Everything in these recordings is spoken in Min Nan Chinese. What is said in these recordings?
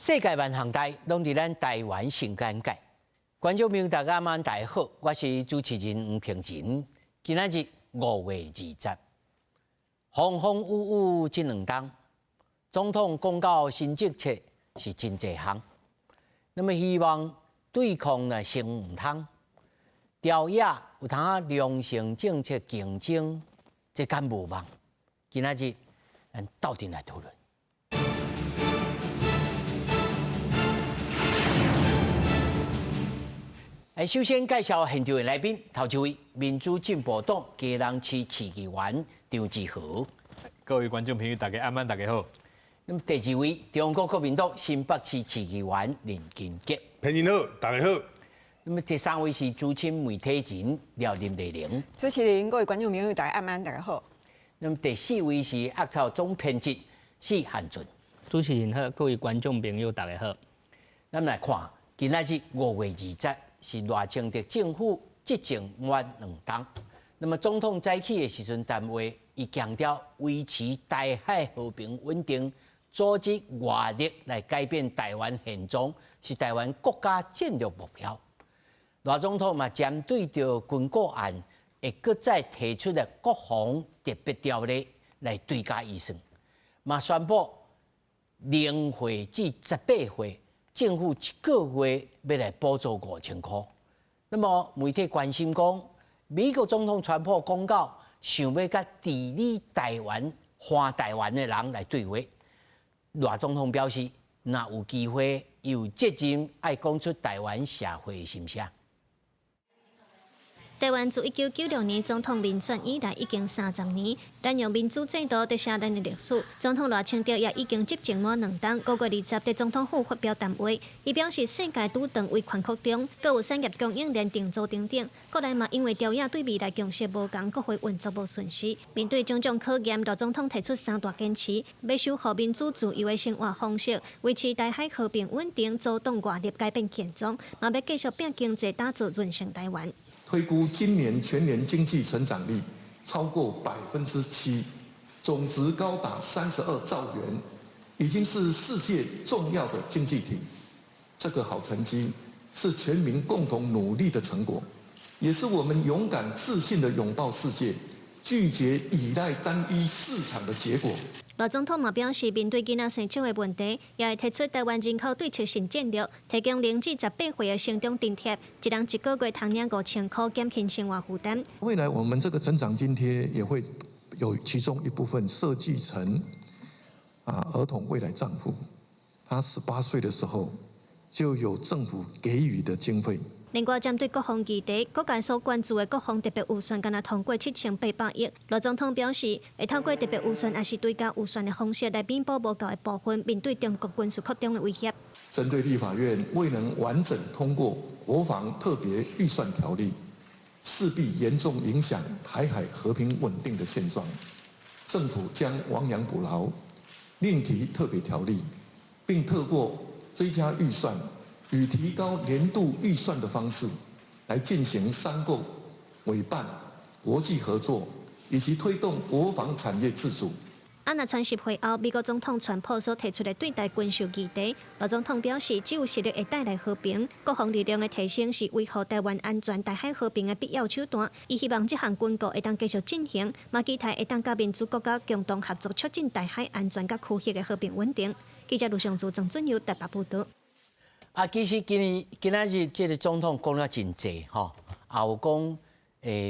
世界萬項代攏佇咱台灣上簡介。觀眾朋友大家晚大家好，我是主持人吳平仁。今仔日5月20，風風雨雨這兩冬，總統公告新政策是真濟項。那麼希望對抗呢先毋通，朝野有通仔良性政策競爭，這敢無望？今仔日咱鬥陣來討論。來，首先介紹現場的來賓，頭一位民主進步黨基隆市市議員張志豪。各位觀眾朋友，大家晚安，大家好。那麼第二位中國國民黨新北市市議員林金杰。朋友好，大家好。那麼第三位是資深媒體人廖林麗玲。主持人，各位觀眾朋友，大家晚安，大家好。那麼第四位是鴨草總編輯施漢俊。主持人好，各位觀眾朋友，大家好。咱來看，今仔日5月20是賴清德政府執政滿兩冬。那麼總統早起的時陣談話，伊強調維持台海和平穩定，組織外力來改變台灣現狀，是台灣國家戰略目標。賴總統嘛針對著軍購案，會閣再提出了國防特別條例來追加預算，嘛宣布0歲至18歲，政府一個月欲來補助5000箍。那麼媒體關心講，美國總統川普講到，想欲佮治理台灣、反台灣的人來對話。賴總統表示，若有機會，有責任愛講出台灣社會的心聲。台灣自1996年總統民選以來已經30年，咱用民主制度佇寫咱的歷史。總統賴清德也已經執政滿兩冬，5月20佇總統府發表談話，伊表示世界拄轉威權擴張，閣有產業供應鏈重組等等。國內嘛因為朝野對未來共識無仝，國會運作無順勢。面對種種考驗，賴總統提出三大堅持：欲守護民主自由的生活方式，維持台海和平穩定，阻擋外力改變現狀，嘛欲繼續拼經濟，打造韌性台灣。推估今年全年經濟成長率超過7%，總值高達32兆元，已經是世界重要的經濟體。這個好成績是全民共同努力的成果，也是我們勇敢自信的擁抱世界，拒絕依賴單一市場的結果。賴總統嘛表示，面對囡仔生少的問題，也會提出台灣人口對策新戰略，提供0至18歲的成長津貼，一人一個月通領5000箍，減輕生活負擔。未來我們這個成長津貼也會有其中一部分設計成兒童未來帳戶，他18歲的時候就有政府給予的經費。另外，針對國防議題，各界所關注的國防特別預算，敢若通過7800億。賴總統表示，會透過特別預算，抑是追加預算的方式來彌補無夠的部分，面對中國軍事擴張的威脅。針對立法院未能完整通過國防特別預算條例，勢必嚴重影響台海和平穩定的現狀。政府將亡羊補牢，另提特別條例，並透過追加預算與提高年度預算的方式，來進行商購、委辦、國際合作，以及推動國防產業自主。啊，若川習會後，美國總統川普所提出的對台軍售議題，賴總統表示，只有實力會帶來和平，國防力量的提升是維護台灣安全、台海和平的必要手段。伊希望這項軍購會當繼續進行，嘛期待會當佮民主國家共同合作，促進台海安全佮區域的和平穩定。記者盧尚祖、鄭俊佑台北報道。啊，其實今年今仔日這個總統講了真濟吼，也有講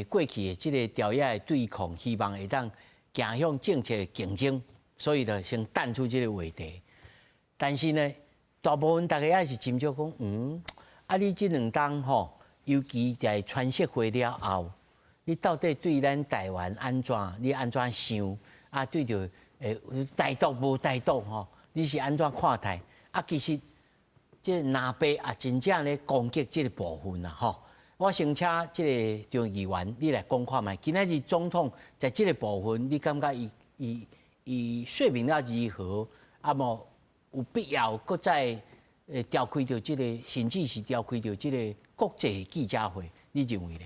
過去的這個朝野的對抗，希望會當走向政策的競爭，所以就先淡出這個話題。但是呢，大部分大家也是斟酌講，啊，你這兩冬吼，尤其在川習會了後，你到底對咱台灣按怎？你按怎想？啊，對著台獨無台獨吼，你是按怎看待？啊，其實這個藍白也真正咧攻擊這個部分啦，吼。我先請這個張議員，你來講看覓。今仔日總統在這個部分，你感覺伊伊伊說明了如何？啊，無有必要閣再召開著這個，甚至是召開著這個國際記者會？你認為呢？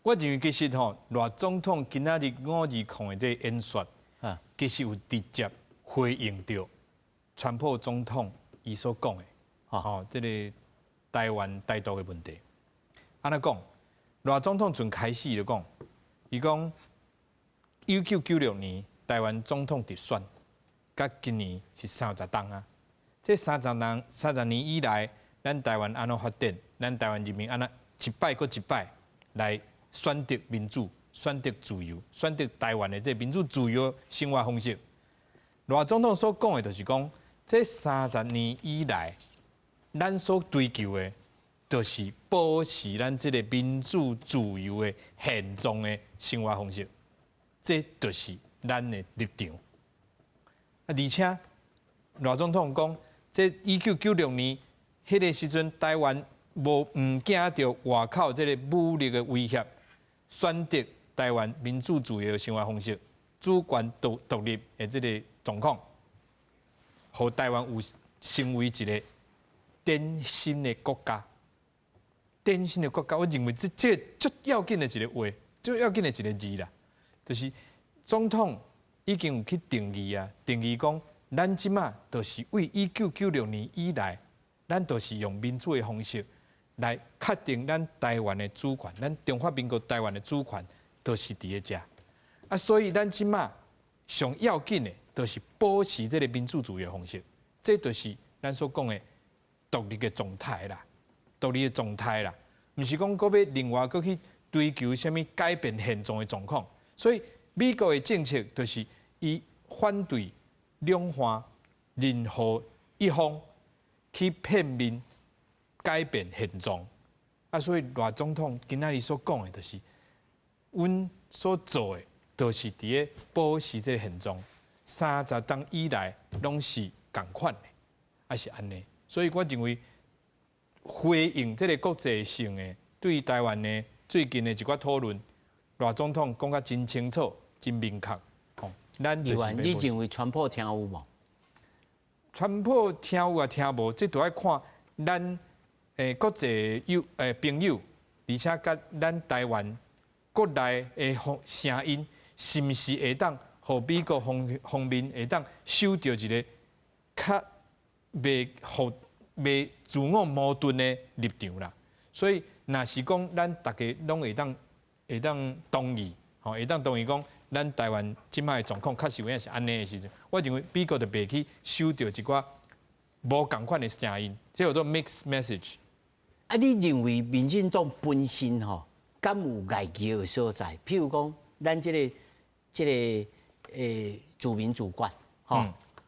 我認為其實吼，賴總統今仔日520的這個演說，其實有直接回應著川普總統。伊所講的，吼，這個台灣台獨的問題。按怎講？賴總統從開始就講，伊講1996年台灣總統直選，佮今年是三十冬啊。這三十年30年以來，咱台灣按怎發展？咱台灣人民按怎一擺閣一擺來選擇民主、選擇自由、選擇台灣的這民主自由生活方式。賴總統所講的就是講，這三十年以來，咱所追求的，就是保持咱這個民主自由的現狀的生活方式，這就是咱的立場。啊，而且賴總統講，這1996年彼個時陣，台灣無毋驚著外口這個武力的威脅，選擇台灣民主自由的生活方式，主權獨立的這個狀況，予台灣有成為一個典型的國家。典型的國家，我認為這足要緊的一個話，足要緊的一個字啦，就是總統已經有去定義啊，定義講，咱這馬就是為1996年以來，咱就是用民主的方式來確定咱台灣的主權，咱中華民國台灣的主權就是佇咧遮。啊，所以咱這馬上要緊的，就是保持這個民主自由的方式，這就是咱所講的獨立的狀態啦。獨立的狀態啦，毋是講閣欲另外閣去追求啥物改變現狀的狀況。所以美國的政策就是伊反對兩岸任何一方去片面改變現狀。啊，所以賴總統今仔日所講的，就是阮所做的，就是佇咧保持這個現狀。三十冬以來攏是仝款的，啊是按呢。所以我認為，回應這個國際性的對台灣的最近的一寡討論，賴總統講甲真清楚、真明確。吼，咱議員，你認為川普聽有無？川普聽有抑聽無，這都愛看咱國際友朋友，而且佮咱台灣國內的聲音，是毋是會當予美國方方面會當收著一個較袂予袂自我矛盾的立場啦。所以，若是講咱逐家攏會當同意，吼，會當同意講，咱台灣這擺的狀況確實有影是按呢的時陣，我認為美國就袂去收著一寡無仝款的聲音，這叫做 mixed message。啊，你認為民進黨本身吼，敢有礙歧的所在？譬如講，咱這個自民主權，吼，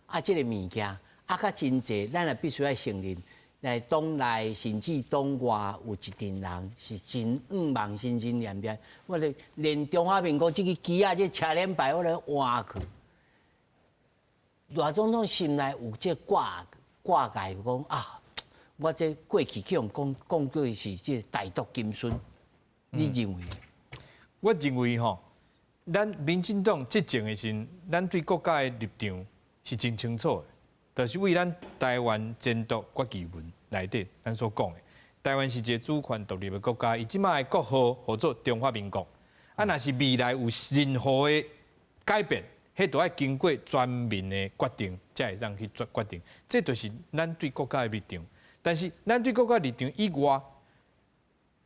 啊，這個物件啊，較真濟，咱也必須愛承認，來黨內甚至黨外有一陣人是真向望、心心念念。我咧連中華民國這个旗仔、這個車輪牌，我咧換去。賴總統心內有這掛掛礙，講啊，我這過去去予講講過是這台獨金孫，你認為？我認為吼，咱民進黨執政的時陣，咱對國家的立場是真清楚的，就是為咱台灣前途決議文內底咱所講的，台灣是一個主權獨立的國家，伊這擺的國號號做中華民國。啊，若是未來有任何的改變，彼都愛經過全民的決定，才會當去做決定。這就是咱對國家的立場。但是，咱對國家立場以外，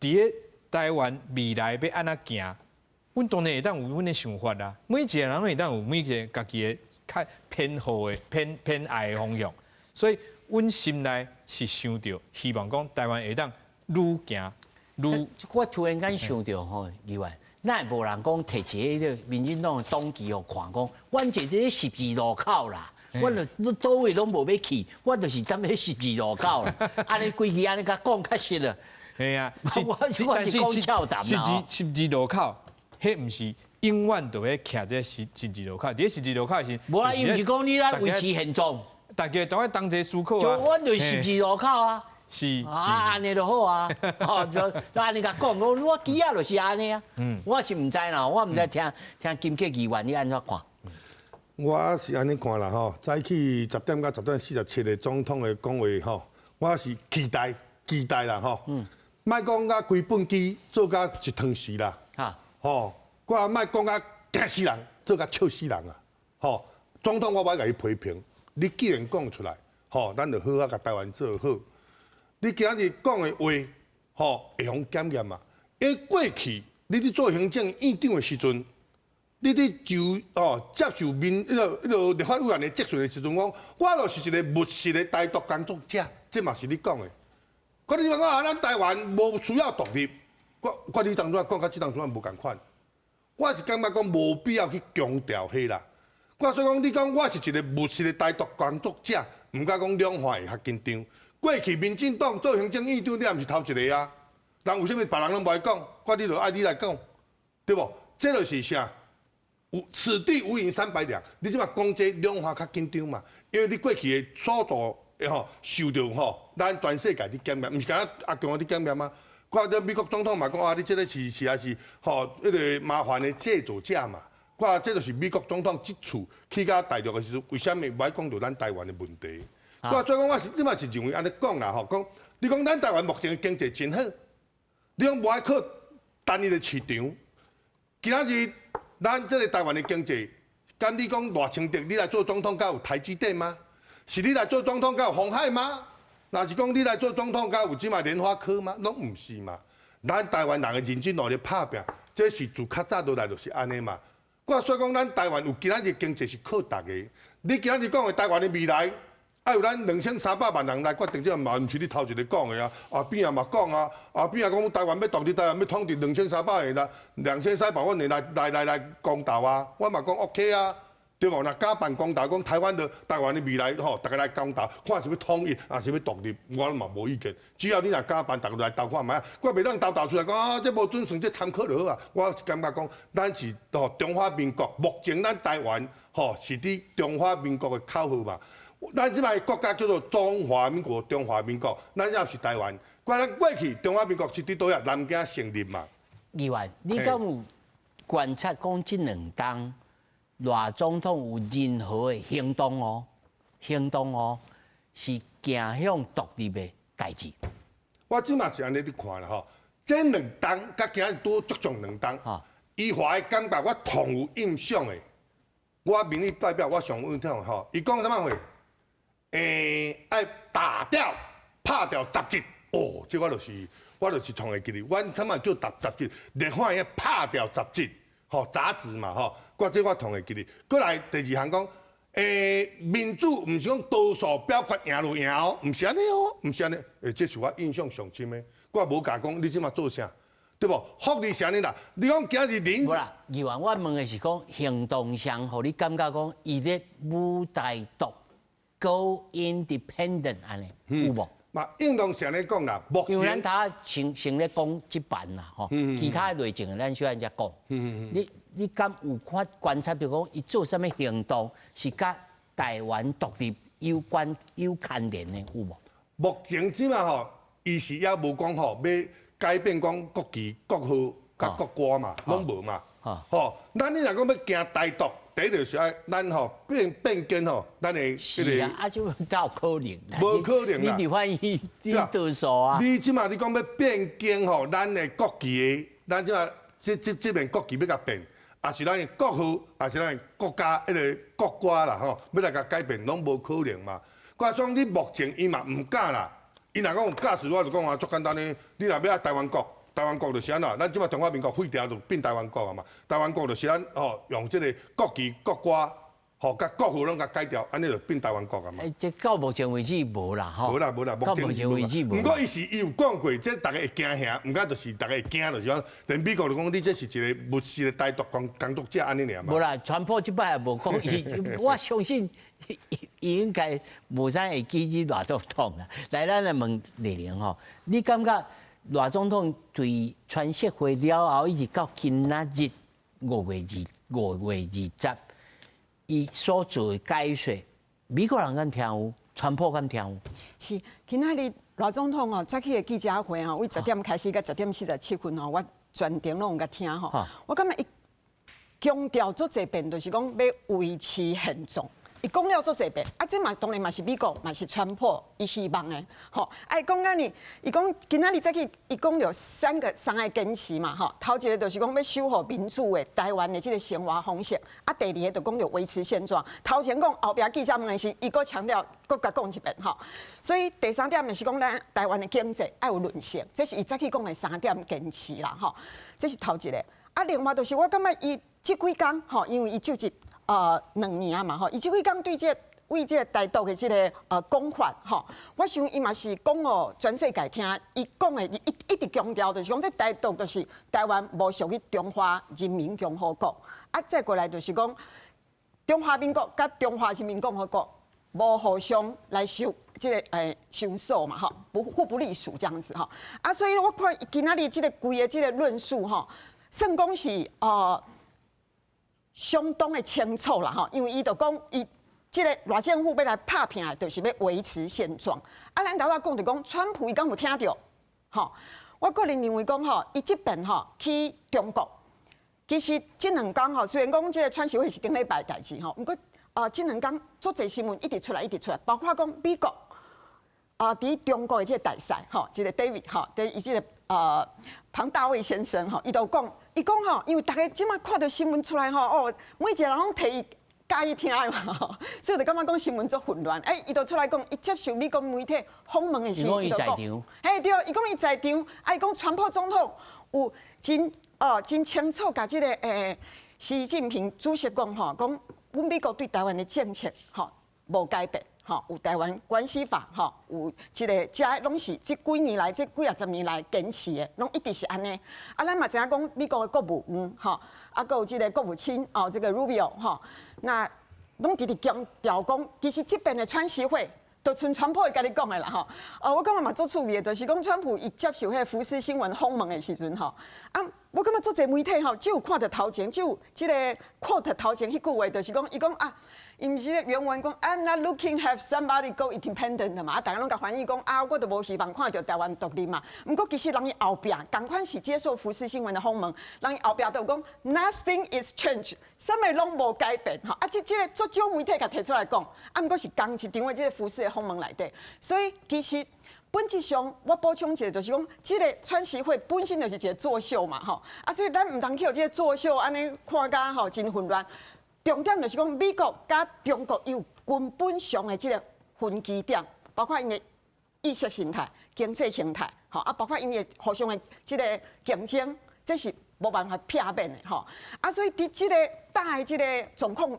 佇咧台灣未來欲按怎行，阮當然會當有阮的想法啦。每一個人攏會當有每一个家己的較偏好的、偏偏愛的方向。所以，阮心內是想著，希望講台灣會當愈行愈。我突然間想著吼，議員，哪會無人講提一个民進黨的黨旗予看，講阮就佇咧十字路口啦。阮就佗位攏無欲去，阮就是踮咧十字路口啦。按呢規氣按呢共講較實啦。係啊，我我是講俏談啦。十字路口，彼毋是永遠都欲徛這十字路口。佇十字路口是。無啊，伊毋是講你咱維持現狀。大家都愛同齊思考啊。就阮就是十字路口啊。是。啊，按呢就好啊。哦，就按呢共講，我我記仔就是按呢啊。我是毋知啦，我毋知聽聽金克議員你按怎看？我是按呢看啦吼，早起10點到10點47的總統的講話吼，我是期待期待啦吼。莫講甲規畚箕做甲一湯匙啦，吼，我莫講甲驚死人，做甲笑死人啊！吼，總統我無愛共伊批評，你既然講出來，吼，咱就好好共台灣做好。你今仔日講的話，吼，會予檢驗嘛？因為過去你佇做行政院長的時陣，你佇就哦接受民彼個彼個立法委員的質詢的時陣，講我就是一個務實的台獨工作者，這嘛是你講的。我你講啊，咱台灣無需要獨立，我你當初講佮這當初無仝款。我是感覺講無必要去強調彼啦。我所以講，你講我是一個務實的台獨工作者，毋敢講兩岸會較緊張。過去民進黨做行政院長，你也毋是頭一個啊。人為啥物別人攏無愛講，我你就愛你來講，對無？這就是啥？有此地無銀三百兩。你這擺講這兩岸較緊張嘛？因為你過去的所做吼受著吼，咱全世界佇檢驗，毋是干焦阿強佇檢驗嗎？我這美國總統嘛講啊，你這個是是還是吼彼個麻煩的製造者嘛？我這就是美國總統這次去到大陸的時陣，為啥物無愛講著咱台灣的問題？我所以講，我是這擺是認為按呢講啦吼，講你講咱台灣目前的經濟真好，你講無愛靠單一的市場，今仔日咱這個台灣的經濟，敢你講賴清德你來做總統，敢有台積電嗎？是你來做總統，敢有鴻海嗎？若是講你來做總統，敢有這馬聯發科嗎？攏毋是嘛。咱台灣人的認真努力拍拚，這是自較早落來就是按呢嘛。我所以講，咱台灣有今仔日經濟是靠逐个。你今仔日講的台灣的未來，愛由咱2300萬人來決定，這嘛毋是你頭一个講的啊。後邊也嘛講啊，後邊也講台灣欲獨立，台灣欲統治2300個人，2300萬人來公投啊。我嘛講 OK 啊，對無？若敢辦公投，講台灣的未來吼，逐家來公投，看是欲統一，抑是欲獨立，我嘛無意見。只要你若敢辦，逐家來投看覓啊。我袂當投投出來講啊，這無準算，這參考就好啊。我是感覺講，咱是吼中華民國，目前咱台灣吼是佇中華民國的口號嘛。咱這擺國家叫做中華民國，中華民國，咱猶是台灣。我咱過去中華民國是佇佗位南京成立嘛。議員，你敢有觀察講這兩冬賴總統有任何的行動哦？行動哦，是行向獨立的代誌。我這馬是按呢佇看啦吼，這兩冬佮今日拄足重兩冬，伊予我的感覺我同有印象的。我民意代表我上有印象吼，伊講啥物話？愛打掉、拍掉雜誌，哦，這我就是創會記得，阮啥物叫雜雜誌？立法院拍掉雜誌，吼雜誌嘛吼，我這我創會記得。閣來第二項講，民主毋是講多數表決贏就贏哦，毋是按呢哦，毋是按呢。這是我印象上深的。我無共講你這馬做啥，對無？福利是按呢啦，你講今日恁無啦，議員，我問的是講行動上，予你感覺講伊咧舞台獨。Go independent 按呢，有無？嘛，應當是按呢講啦。目前因為咱頭先先咧講這版啦，吼，其他的內容咱小按才講。你敢有法觀察著講，伊做啥物行動是佮台灣獨立有關有牽連的，有無？目前這馬吼，伊是猶無講吼，欲改變講國旗、國號佮國歌嘛，攏無嘛。吼，咱你若講欲行台獨，第一就是愛咱吼變變更吼，咱的這個是啊，啊就哪有可能？無可能啦！你立法院你多數啊？你這馬你講欲變更吼，咱的國旗的，咱這馬這這這面國旗欲共變，抑是咱的國號，抑是咱的國家彼个國歌啦吼，欲來共改變，攏無可能嘛。我講你目前伊嘛毋敢啦，伊若講有假使，我就講啊，足簡單的，你若欲愛台灣國。台灣國就是按怎，咱這馬中華民國廢掉就變台灣國啊嘛。台灣國就是咱吼用這個國旗、國歌，吼佮國號攏共改掉，按呢就變台灣國啊嘛。欸，這到目前為止無啦，吼。無啦無啦，到目前為止無。毋過伊是伊有講過，這逐家會驚嚇，毋過就是逐家會驚，就是講，連美國就講你這是一個務實的台獨工工作者按呢爾嘛。無啦，川普這擺也無講伊，我相信伊應該無啥會記起賴總統啦。來，咱來問麗玲吼，你感覺？賴總統對川習會了後，一直到今仔日5月20，伊所做的解說，美國人敢聽有？川普敢聽有？是，今仔日賴總統哦，早起的記者會吼，為十點開始到10點47分吼，我全程攏有共聽吼。我感覺伊強調足濟遍，就是講欲維持現狀。伊伊講了足濟遍，啊，這嘛當然嘛是美國，嘛是川普伊希望的，吼。啊，伊講按呢，伊講今仔日早起，伊講著三個堅持嘛，吼。頭一個就是講欲守護民主的台灣的這個生活方式，啊，第二個就講著維持現狀。頭前講後壁記者問的時，伊閣強調，閣共講一遍，吼。所以第三點就是講咱台灣的經濟愛有韌性，這是伊早起講的三點堅持啦，吼。這是頭一個。啊，另外就是我感覺伊這幾工，吼，因為伊就職2年啊嘛吼，伊這幾工對這個為這個台獨的這個講法吼，我想伊嘛是講予全世界聽，伊講的伊一直強調就是講這台獨就是台灣無屬於中華人民共和國，啊再過來就是講中華民國佮中華人民共和國無互相來收這個收數嘛吼，不互不隸屬這樣子吼，啊所以我看伊今仔日這個規个這個論述吼，算講是相當的清楚啦吼，因為伊就講伊這個賴政府欲來拍拚的，就是欲維持現狀。啊，咱頭拄講就講，川普伊敢有聽著？吼，我個人認為講吼，伊這遍吼去中國，其實這兩工吼，雖然講這個川習會是頂禮拜的代誌吼，毋過啊，這兩工足濟新聞一直出來，一直出來，包括講美國啊，佇中國的這個大使吼，這個 David 吼，佇伊這個龐大衛先生吼，伊就講。伊講吼，因為逐家這馬看著新聞出來吼，哦，每一個人攏提伊佮意聽的嘛，所以就感覺講新聞足混亂。欸，伊就出來講，伊接受美國媒體訪問的時候，伊就講，嘿對，伊講伊在場，啊，伊講川普總統有真清楚，共這個習近平主席講吼，講阮美國對台灣的政策吼無改變。吼，有台灣關係法，吼，有這個，這攏是這幾年來、這幾仔十年來堅持的，攏一直是按呢。啊，咱嘛知影講美國的國務院，吼，啊，閣有這個國務卿，哦，這個 Rubio，吼，那攏直直強調講，其實這遍的川習會，就賰川普伊家己講的啦，吼。哦，我感覺嘛足趣味的，就是講川普伊接受彼個福斯新聞訪問的時陣，吼，啊，我感覺足濟媒體吼，只有看著頭前，只有這個 quote 頭前彼句話，就是講伊講啊。伊毋是原文講，I'm not looking have somebody go independent 嘛，啊，逐家攏共翻譯講，啊，我都無希望看著台灣獨立嘛。毋過其實人伊後壁，仝款是接受福斯新聞的訪問，人伊後壁就有講，nothing is changed，啥物攏無改變吼。啊，這個足少媒體共提出來講，啊，毋過是仝一場的這個福斯的訪問內底，所以其實本質上我補充一下，就是講，這個川習會本身就是一個作秀嘛，吼。啊，所以咱毋通去予這個作秀按呢看甲吼真混亂。重點就是講，美國佮中國有根本上的這個分歧點，包括𪜶的意識形態、經濟形態，吼啊，包括𪜶的互相的這個競爭，這是無辦法避免的，吼啊，所以佇這個大的這個狀況，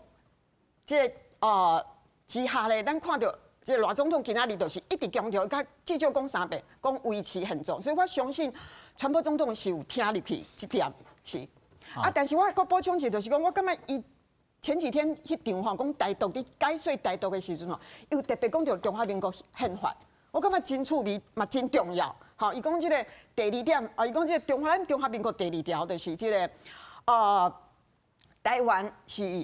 這個之下咧，咱看著這個賴總統今仔日就是一直強調，佮至少講三遍，講維持現狀，所以我相信川普總統是有聽入去這點是。啊，但是我閣補充一下，就是講我感覺伊前幾天彼場吼講台獨佇解說台獨的時陣吼，有特別講著中華民國憲法，我感覺真趣味嘛，真重要。吼，伊講這個第二點，啊，伊講這個咱中華民國第二條就是這個，台灣是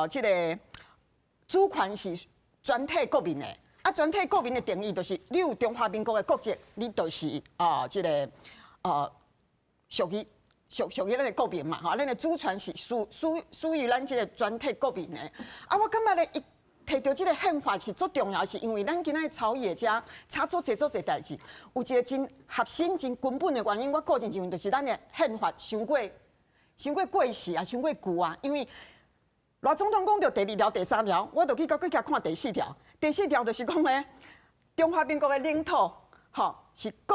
這個主權是全體國民的，啊，全體國民的定義就是你有中華民國的國籍，你就是啊這個屬於咱的國民嘛，吼，咱的主權是屬於咱這個全體國民的。啊，我感覺咧，伊提著這個憲法是足重要，是因為咱今仔朝野遮吵足濟足濟代誌，有一個真核心、真根本的原因，我個人認為就是咱的憲法傷過過時啊，傷過舊啊。因為賴總統講著第二條、第三條，我就去閣閣共看第四條。第四條就是講咧，中華民國的領土，吼，是固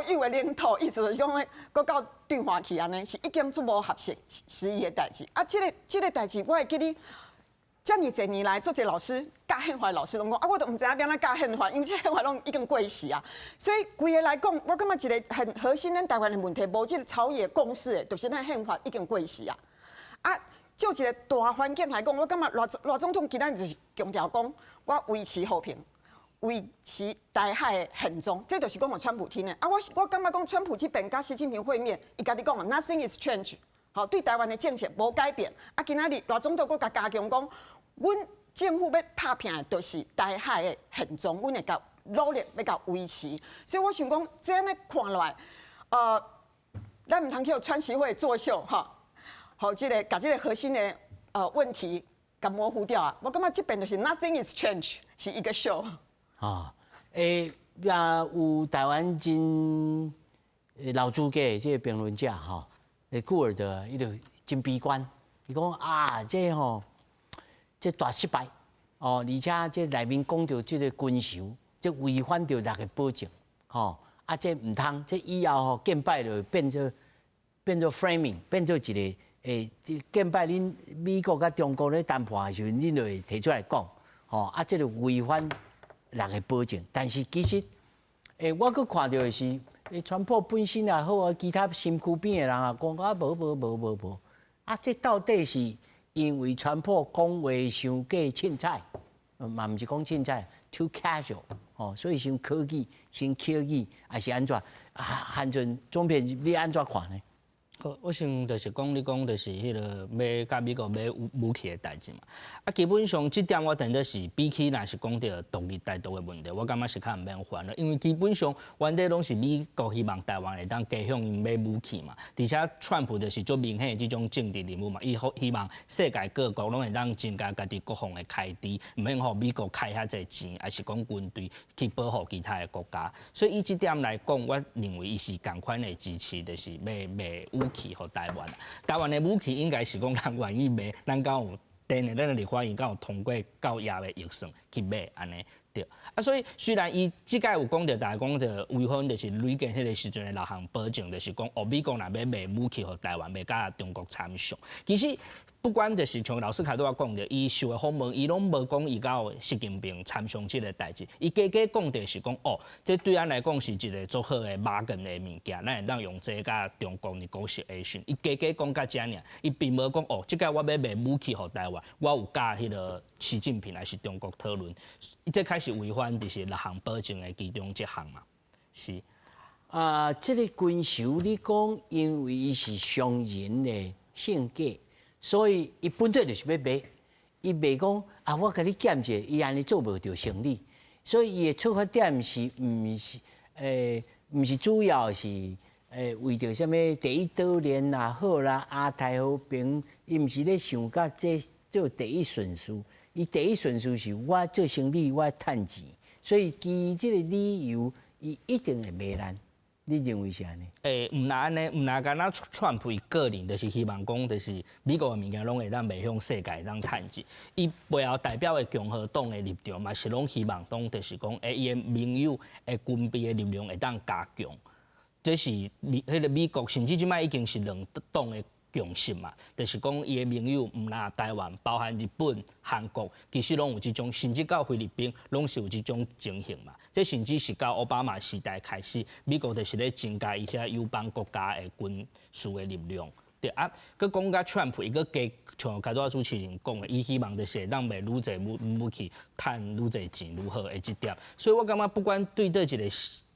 有的領土，意思就是講咧，閣到對岸去按呢，是已經足無合適時宜的代誌。啊，這個代誌，我會記得，遮爾濟年來，足濟老師教憲法的老師攏講，啊，我都毋知影欲按怎教憲法，因為這憲法攏已經過時啊。所以規个來講，我感覺一個很核心咱台灣的問題，無這個朝野共識的，就是咱憲法已經過時啊。啊，就一個大環境來講，我感覺賴總統今仔日就是強調講，我維持和平，維持台海的現狀，這就是講予川普聽的。啊，我感覺講川普這遍佮習近平會面，伊家己講 Nothing is changed，好，對台灣的政策無改變。啊，今仔日賴總統閣共加強講，阮政府欲拍拚的，就是台海的現狀，阮會共努力欲共維持。所以我想講，這按呢看落來，咱毋通去予川習會作秀，哈，予這個共這個核心的問題，共模糊掉啊。我感覺這邊就是 nothing is change，是一個 show。啊，也有台灣真老資格的這個評論者吼，古爾德伊就真悲觀，伊講啊，這吼，這大失敗哦，而且這內面講著這個軍售，這違反著六個保證，吼，啊，這毋通，這以後吼見擺就變做 framing，變做一個這見擺恁美國佮中國咧談判的時陣，恁就會提出來講，吼，啊，這個違反六個保證，但是其實，我閣看著的是，川普本身也好啊，其他身軀邊的人也講啊，無無無無無，啊，這到底是因為川普講話傷過凊彩，嘛毋是講凊彩，too casual，哦，所以傷客氣、傷客氣，還是按怎？啊，韓陣總編你按怎看呢？好，我想就是講，你講就是彼个欲共美國買武器的代誌嘛。啊，基本上這點我當作是比起若是講著獨立台獨的問題，我感覺是較毋免煩了，因為基本上原底攏是美國希望台灣會當加向𪜶買武器嘛。而且川普就是足明顯的這種政治人物嘛，伊希望世界各國攏會當增加家己國防的開支，毋免予美國開遐濟錢，抑是講軍隊去保護其他的國家。所以以這點來講，我認為伊是仝款的支持，就是賣賣武器予台灣。台灣的武器應該是講咱願意賣，咱敢有電的，咱的立法院敢有通過夠額的預算去買按呢對。啊，所以雖然伊這擺有講著，大家講著違反就是雷根彼个時陣的六項保證，就是講哦，美國若欲賣武器予台灣，袂佮中國參詳。其實不管就是像老師較拄仔講著，伊受的訪問，伊攏無講伊佮習近平參詳這个代誌，伊加加講著是講哦，這對咱來講是一个足好的 bargain 的物件，咱會當用這共中國 negotiation。伊加加講到遮爾，伊並無講哦，這擺我欲賣武器予台灣，我有佮彼个習近平還是中國討論，這開始違反就是六項保證的其中一項嘛，是。啊，這個軍售你講，因為伊是商人的性格，所以伊本身就是欲賣，伊袂講啊，我共你減者，伊按呢做無著生理，所以伊的出發點是毋是毋是主要是為著啥物第一島鏈也好啦，亞太和平，伊毋是咧想共這做第一順序，伊第一順序是我做生理，我趁錢，所以基於這個理由，伊一定會賣咱。你認為是按呢？毋若按呢，毋若干焦川普伊個人，就是希望講，就是美國的物件攏會當賣向世界，會當趁錢。伊背後代表的共和黨的立場嘛，是攏希望講，就是講，伊的盟友的軍備的力量會當加強。這是美彼个美國，甚至這擺已經是兩黨的共識嘛，就是講伊的盟友毋若台灣，包含日本、韓國，其實攏有這種，甚至到菲律賓，攏是有這種情形嘛。這甚至是到奧巴馬時代開始，美國就是咧增加伊遮友邦國家的軍事的力量。對啊，閣講甲川普，伊閣加像較拄仔主持人講的，伊希望就是會當賣愈濟武器，趁愈濟錢愈好的這點。所以我感覺不管對佗一個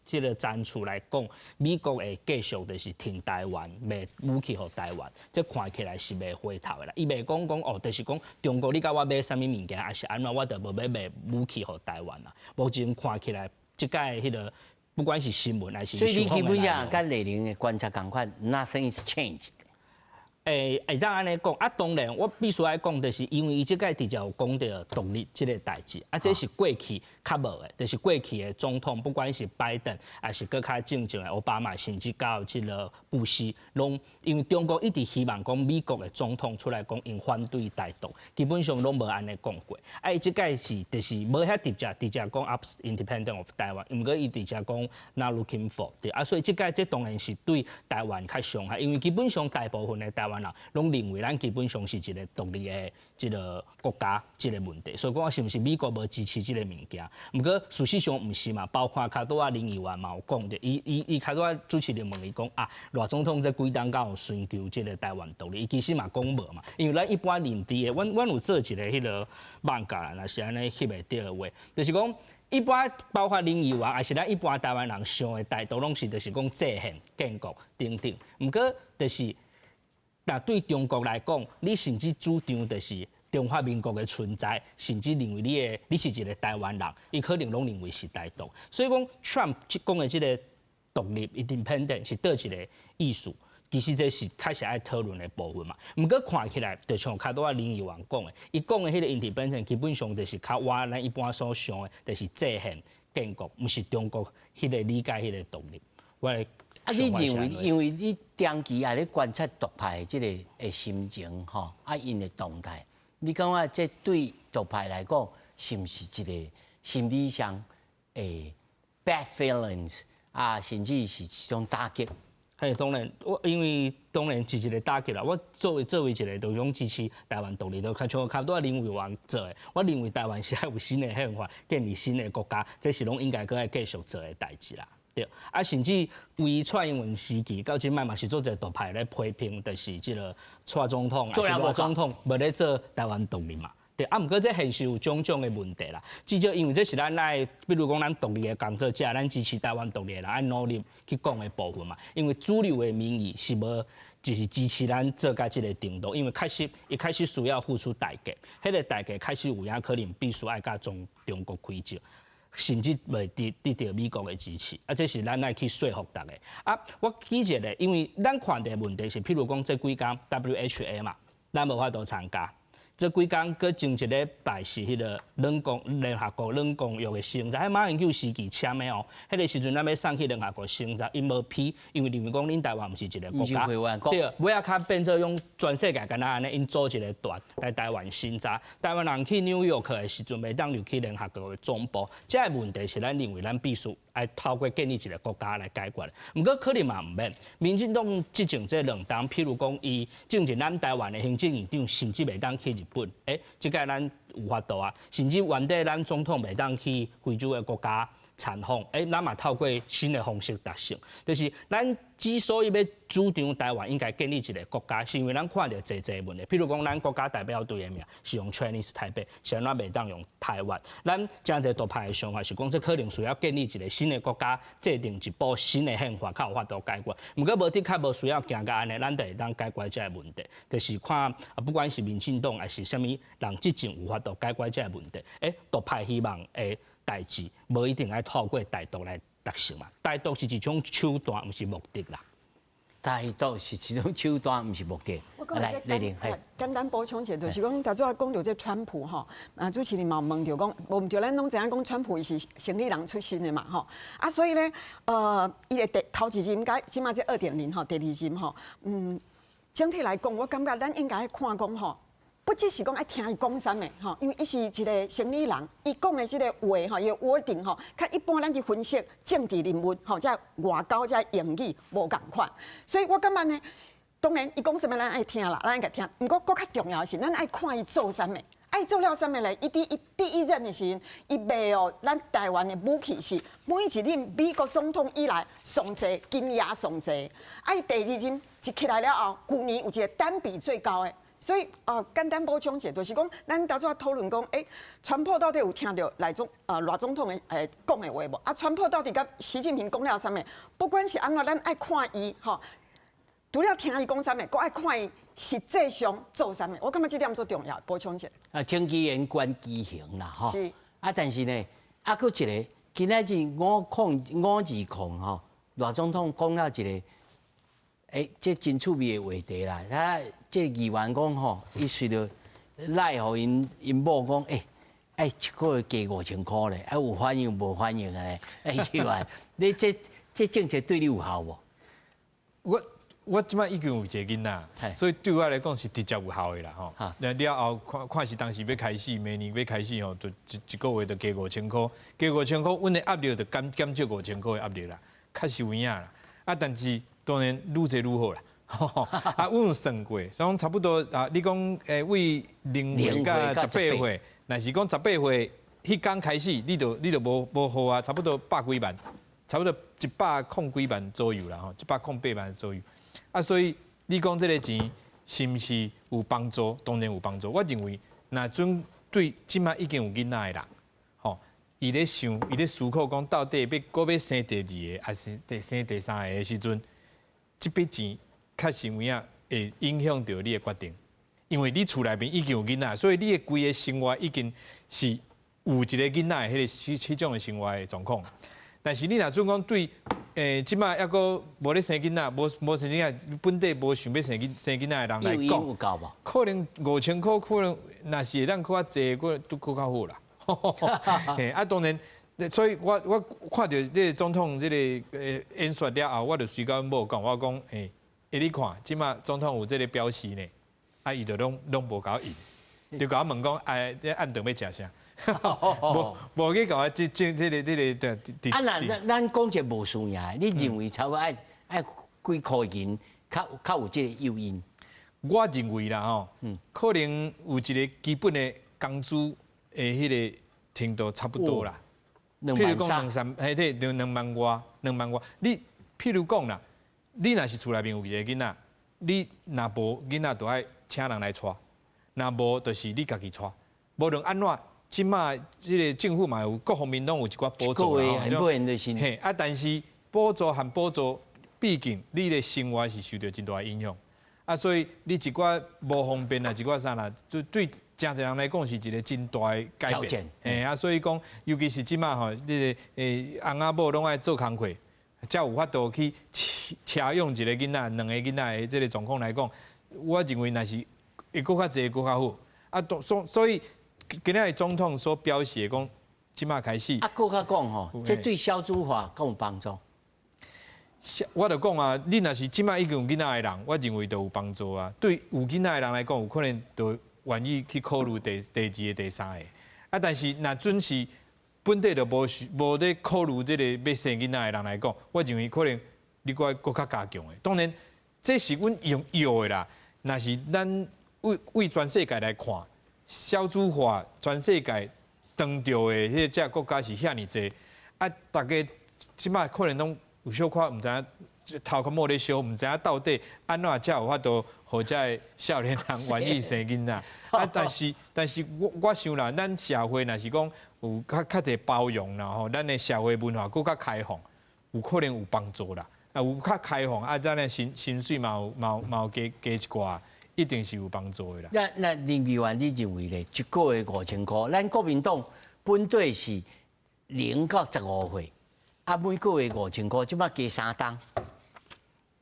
這个層次來講，美國會繼續就是挺台灣，賣武器予台灣，這看起來是袂回頭的啦。伊袂講講哦，就是講中國你共我買啥物物件，抑是按怎，我就無欲賣武器予台灣啦。目前看起來，這擺彼个不管是新聞還是，所以你基本上佮麗玲的觀察仝款，nothing is changed。會當按呢講啊，當然我必須愛講，就是因為伊這擺直接有講著獨立這个代誌，啊，這是過去較無的，就是過去的總統，不管是拜登，抑是閣較進前的奧巴馬，甚至到這个布希，攏因為中國一直希望講美國的總統出來講𪜶反對台獨，基本上攏無按呢講過。啊，伊這擺是就是無遐直接直接講 independent of 台灣，毋過伊直接講 not looking for 對啊，所以這擺這當然是對台灣較傷害，因為基本上大部分的台灣人攏認為咱基本上是一个獨立的這个國家，這个問題，所以講是毋是美國無支持這个物件？毋過事實上毋是嘛，包括較拄仔林議員嘛有講著，伊較拄仔主持人問伊講啊，賴總統這幾冬敢有尋求這个台灣獨立？伊其實嘛講無嘛，因為咱一般認知的，阮有做一个彼个網架，若是按呢翕會著的話，就是講一般包括林議員，抑是咱一般台灣人想的台獨，攏是就是講制憲、建國等等。毋過就是。但對中國來講，你甚至主張就是中華民國的存在，甚至認為你是一个台灣人，伊可能攏認為是台獨。所以講，Trump 講的這个獨立（independent）是佗一个意思？其實這是確實愛討論的部分嘛。毋過看起來，就像較拄仔林議員講的，伊講的彼個 independent 基本上就是較倚咱一般所想的，就是制憲建國，毋是中國彼個理解彼個獨立。我的啊，你認為，因為你長期也咧觀察獨派這個的心情吼，啊，𪜶的動態，你感覺這對獨派來講，是毋是一個心理上的 bad feelings 啊，甚至是一種打擊？嘿，當然，我因為當然是一個打擊啦。我作為一個就講支持台灣獨立，就較像較拄仔林委員做的。我認為台灣是愛有新的憲法，建立新的國家，這是攏應該閣愛繼續做的代誌啦。對，啊，甚至為蔡英文時期到這擺嘛是足濟獨派咧批評，就是這個蔡總統，抑是賴總統無咧做台灣獨立嘛。對，啊，毋過這現實有種種的問題啦。至少因為這是咱愛，比如講咱獨立的工作者，咱支持台灣獨立的人愛努力去講的部分嘛。因為主流的民意是無，就是支持咱做到這個程度，因為確實伊確實需要付出代價，彼個代價確實有影可能必須愛佮中國開戰，甚至袂得到美國的支持，啊，這是咱愛去說服逐家。啊，我舉一個，因為咱看著的問題是，譬如講這幾工 WHA 嘛，咱無法度參加。這幾工閣前一禮拜是彼個冷宮聯合國冷公約的審查，彼馬英九時期簽的哦。彼個時陣咱欲送去聯合國審查，𪜶無批，因為認為講恁台灣毋是一個國家。對，尾仔較變做用全世界敢若按呢，𪜶組一個團來台灣審查。台灣人去紐約的時陣，袂當入去聯合國的總部。這個問題是咱認為咱必須愛透過建立一個國家來解決。毋過可能嘛毋免。民進黨執政這兩冬，譬如講伊進前咱台灣的行政院長甚至袂當去日本，這屆咱有法度啊，甚至原底咱總統袂當去非洲的國家參訪，咱嘛透過新的方式達成。就是咱之所以欲主張台灣應該建立一個國家，是因為咱看著濟濟問題，譬如講咱國家代表隊的名是用 Chinese Taipei，是按怎袂當用台灣？咱誠濟獨派的想法是講，這可能需要建立一個新的國家，制定一部新的憲法，較有法度解決。毋過無的確無需要行到按呢，咱就會當解決這個問題。就是看啊，不管是民進黨抑是啥物人執政有法度解決這個問題。獨派希望的代誌，無一定愛透過台獨來達成嘛。台獨是一種手段，毋是目的啦。台獨是一種手段，毋是目的。來，麗玲，簡單補充一下，就是講，頭拄仔講著這川普吼，啊，主持人嘛有問著講，無毋對，咱攏知影講川普伊是生理人出身的嘛吼，啊，所以咧，伊的第頭一任佮這馬這2.0吼，第二任吼，整體來講，我感覺咱應該看講吼，不只是講愛聽伊講啥物吼，因為伊是一個生理人，伊講的這個話吼，伊的 wording 吼，較一般咱佇分析政治人物吼，這外交這用語無仝款，所以我感覺呢，當然伊講啥物咱愛聽啦，咱愛共聽。毋過閣較重要的是，咱愛看伊做啥物。啊，伊做了啥物咧？伊佇伊第一任的時陣，伊賣哦，咱台灣的武器是每一任美國總統以來上濟金額上濟。啊，伊第二任一起來了後，舊年有一個單筆最高的。所以啊，簡單補充一下，就是講，咱頭拄仔討論講，川普到底有聽著賴總統的講的話無？啊，川普到底佮習近平講了啥物？不管是按怎，咱愛看伊吼，除了聽伊講啥物，閣愛看伊實際上做啥物。我感覺這點足重要，補充一下。啊，聽其言觀其行啦，吼。是。啊，但是呢，啊，閣一個，今仔日5-0-520吼，賴總統講了一個，這真趣味的話題啦。他這議員講吼，伊隨著賴予𪜶某講，一個月加5000箍咧，啊有反應無反應啊咧？議員，你這政策對你有效無？我這擺已經有一個囡仔，所以對我來講是直接有效的啦吼。了了後看看是當時欲開始，明年欲開始吼，就一個月就加五千箍，加五千箍，阮的壓力就減少五千箍的壓力啦，確實有影啦。啊，但是當然愈濟愈好啦。啊，阮有算過，所以講差不多啊。你講為零歲到十八歲，若是講十八歲彼工開始，你就無好啊，差不多百幾萬，差不多一百空幾萬左右啦吼，108萬左右。啊，所以你講這個錢是毋是有幫助？當然有幫助。我認為，若準對這擺已經有囡仔的人，吼，伊咧想，伊咧思考講，到底欲閣欲生第二個，還是生第三個的時陣，這筆錢確實有影會影響著你的決定，因為你厝內面已經有囡仔，所以你的規个生活已經是有一個囡仔的彼個彼種的生活的狀況。但是你若準講對這擺猶閣無咧生囡仔，無無生囡仔，本地無想欲生囡仔的人來講，可能5000箍可能若是會當閣較濟，閣都閣較好啦。嘿，啊當然，所以我看著這個總統這個演說了後，我就隨佮阮某講，我講你看，這擺總統有這個表示呢，啊伊就攏無共我應，就共我問講，哎，這暗頓欲食啥？無無去共我這這這个這个對。啊，那咱講一個無輸贏，你認為差不多愛愛幾箍銀較較有這個誘因？我認為啦吼，可能有一個基本的工資的彼个程度差不多啦。譬如講兩三，彼對兩萬外，兩萬外。你譬如講啦，你若是厝內面有一个囡仔，你若無囡仔，就愛請人來帶；若無，就是你家己帶。無論按怎。這擺這个政府嘛有各方面攏有一寡補助啦，嘿，啊，但是補助和補助，畢竟你的生活是受著真大影響，啊，所以你一寡無方便啊，一寡啥啦，就對誠濟人來講是一个真大的改變。嘿，啊，所以講，尤其是這擺吼，這个翁仔某攏愛做工課，才有法度去車養一个囡仔、兩个囡仔的這个狀況來講，我認為若是會閣較濟，閣較好。啊，所以。今仔日總統所表示的講，這擺開始。啊，閣較講吼，這對少子化敢有幫助？我就講啊，你若是這擺已經有囡仔的人，我認為就有幫助啊。對有囡仔的人來講，有可能就願意去考慮第二个、第三个。啊，但是若準是本底就無無咧考慮這個欲生囡仔的人來講，我認為可能你閣閣較加強的。當然，這是阮用藥的啦。若是咱為為全世界來看。少子化，全世界當著的彼隻國家是遐爾濟，啊，逐家這擺可能攏有小可毋知影頭殼某咧燒，毋知影到底按怎才有法度予這个少年人願意生囡仔。啊，但是我想啦，咱社會若是講有較較濟包容啦吼，咱的社會文化閣較開放，有可能有幫助啦。啊，有較開放，啊，咱的薪水嘛有嘛嘛有加加一寡。一定是有幫助的啦。那林議員，你認為咧，一個月5000箍，咱國民黨本底是0到15歲，啊，每個月五千箍，這擺加三冬。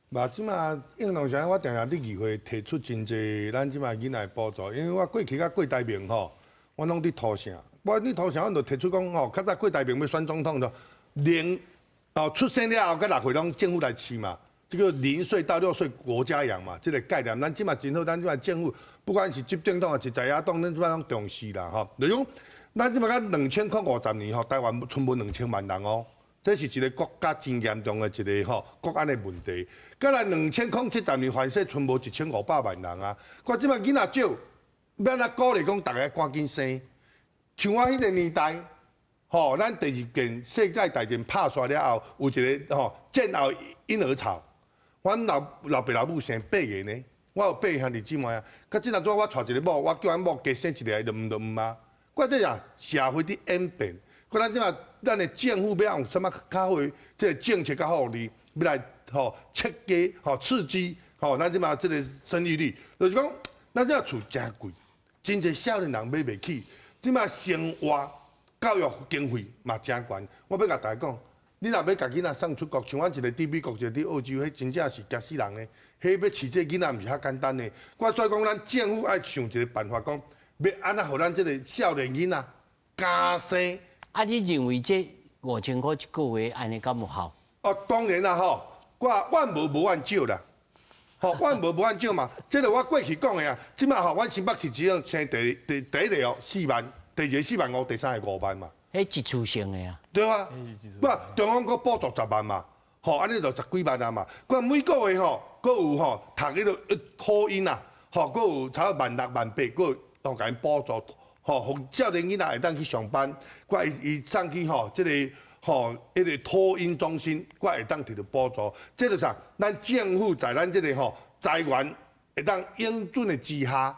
嘛，這擺應當啥？我定定佇議會提出真濟咱這擺囡仔的補助，因為我過去佮郭台銘吼，我攏佇土城，我佇土城，我就提出講吼，較早郭台銘欲選總統就零哦出生了後佮6歲攏政府來飼嘛。這个0歲到6歲國家養嘛，這个概念，咱這擺真好，咱這擺政府不管是執政黨抑是在野黨，咱這擺攏重視啦吼。就是講，咱這擺講2050年吼，台灣賰無2000萬人哦，這是一个國家真嚴重的一个吼國安的問題。閣來2070年，凡勢賰無1500萬人啊。我這擺囡仔少，欲按怎鼓勵講逐家趕緊生？像我彼个年代。吼，咱第二遍世界大戰拍煞了後，有一个吼戰後嬰兒潮。阮老老爸老母生八个呢，我有八个兄弟姊妹啊。較這若怎我娶一个某，我叫阮某加生一个，伊就毋就毋啊。我這樣社會佇演變，我咱這馬咱的政府欲用啥物較好的這个政策較福利，欲來吼刺激吼刺激吼咱這馬這个生育率，就是講咱這厝誠貴，真濟少年人買袂起，這馬生活教育經費嘛誠懸。我欲共大家講。你若欲共囡仔送出國，像阮一个佇美國，一个佇澳洲，彼真正是驚死人呢。彼欲飼這个囡仔毋是遐簡單的。我所以講，咱政府愛想一个辦法，講欲按怎予咱這个少年囡仔加生。啊，你認為這五千箍一個月按呢敢有效？哦，當然啦吼，我阮無無按少啦，吼，阮無無按少嘛。這个我過去講的啊，這擺吼，阮新北市只有生第第第一个哦四萬，第二个4萬5，第三个5萬嘛。彼一次性的啊，對啊，不中央閣補助10萬嘛，吼，按呢就十幾萬啊嘛。閣每個月吼，閣有吼讀彼个托嬰啊，吼，閣有差不多萬六萬八，閣有予𪜶補助，吼，予少年囡仔會當去上班，閣伊伊送去吼，這个吼，彼个托嬰中心，閣會當摕著補助。這就啥？咱政府在咱這个吼資源會當應準的之下，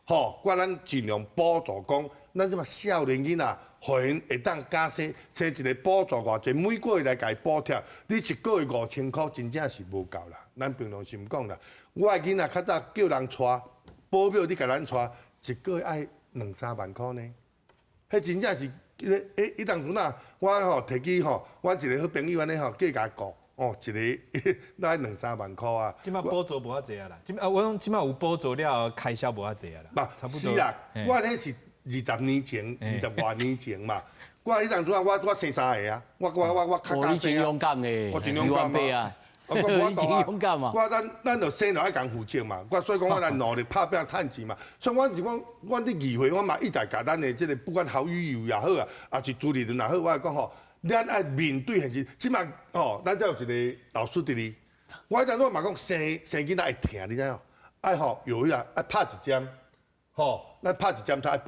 吼，閣咱盡量補助講，咱這馬少年囡仔。予𪜶會當加生，生一个補助偌濟，每個月來共伊補貼。你一個月五千箍，真正是無夠啦。咱平常心講啦，我的囡仔較早叫人帶，保姆你共咱帶，一個月愛兩三萬箍呢。彼真正是，彼彼當陣啊，我吼提起吼，阮一个好朋友按呢吼，叫伊共伊顧，哦，一个那兩三萬箍啊。這馬補助無遐濟啊啦，這啊我講這馬有補助了後，開銷無遐濟啊啦。差不多。是啦，我彼是20年前，20外年前嘛。我彼當陣我生三个啊，我較早生啊。勇敢的，我真勇敢啊。我無真勇敢嘛。我咱咱就生就愛共負責嘛。我所以講我來努力拍拼趁錢嘛。所以我是講，阮佇議會我嘛一直共咱的這個不管侯友宜也好啊，抑是朱立倫也好，我講吼，咱愛面對現實。這馬吼，咱遮有一個老師佇咧，我彼陣我嘛講生生囡仔會疼，你知影？愛吼有一愛拍一針，吼，咱拍一針才愛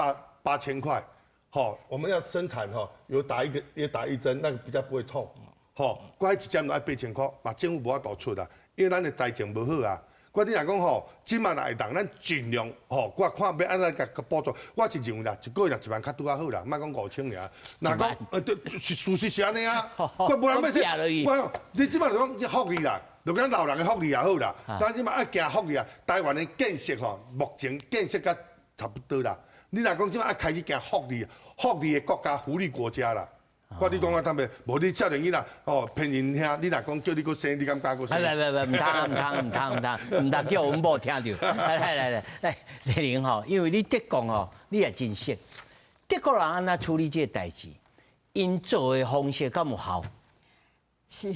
8000塊，吼，我們要生產吼，有打一個也打一針，那個比較不會痛。吼，我彼一針都愛八千箍，嘛政府無法度出啊，因為咱的財政無好啊。我你若講吼，這馬若會當，咱盡量吼，我看欲按怎共補助。我是認為啦，一個月若1萬較拄仔好啦，莫講5000爾。若講，對，是事實是按呢啊。我無人欲說，我講你這馬就講這福利啦，就講老人的福利也好啦。咱這馬愛行福利啊，台灣的建設吼，目前建設甲差不多啦。你若講這馬愛開始行福利，福利的國家，福利國家啦。我你講啊，坦白，無你少年囡仔哦，騙人聽，你若講叫你閣生，你敢敢閣生？來來來，毋通毋通毋通毋通，毋通叫阮某聽著。來來來來，來麗玲吼，因為你德國吼，你也真熟。德國人按怎處理這個代誌？𪜶做的方式敢有效？是，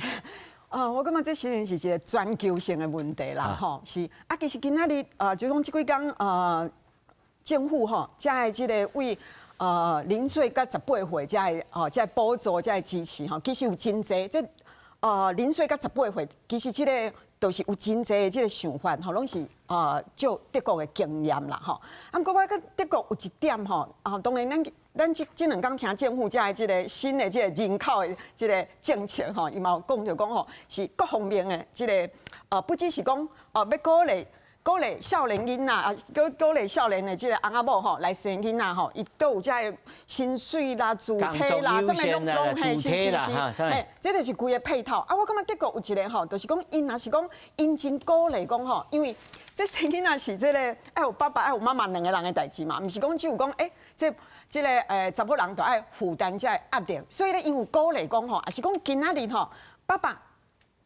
我感覺這實在是一個全球性的問題啦，吼，是啊，其實今仔日就講這幾工政府吼，才會這個為0歲到18歲才會哦，才會補助，才會支持吼。其實有真濟，這0歲到18歲，其實這個都是有真濟的這個想法吼，攏是借德國的經驗啦吼。啊，毋過我覺德國有一點吼，啊，當然咱這兩工聽政府遮的這個新的這個人口的這個政策吼，伊嘛有講著講吼，是各方面的這個不只是講哦欲鼓勵。鼓勵少年囡仔啊，鼓勵少年的這個翁仔某吼來生囡仔吼，伊都有這个薪水啦、住體啦，啥物攏攏嘿，是是是，嘿，這就是規个配套。啊，我感覺德國有一個吼，就是講𪜶若是講𪜶真鼓勵講吼，因為這生囡仔是這個愛有爸爸愛有媽媽兩個人的代誌嘛，毋是講只有講欸，這個查某人就愛負擔這个壓力，所以咧，伊有鼓勵講吼，抑是講今仔日吼，爸爸。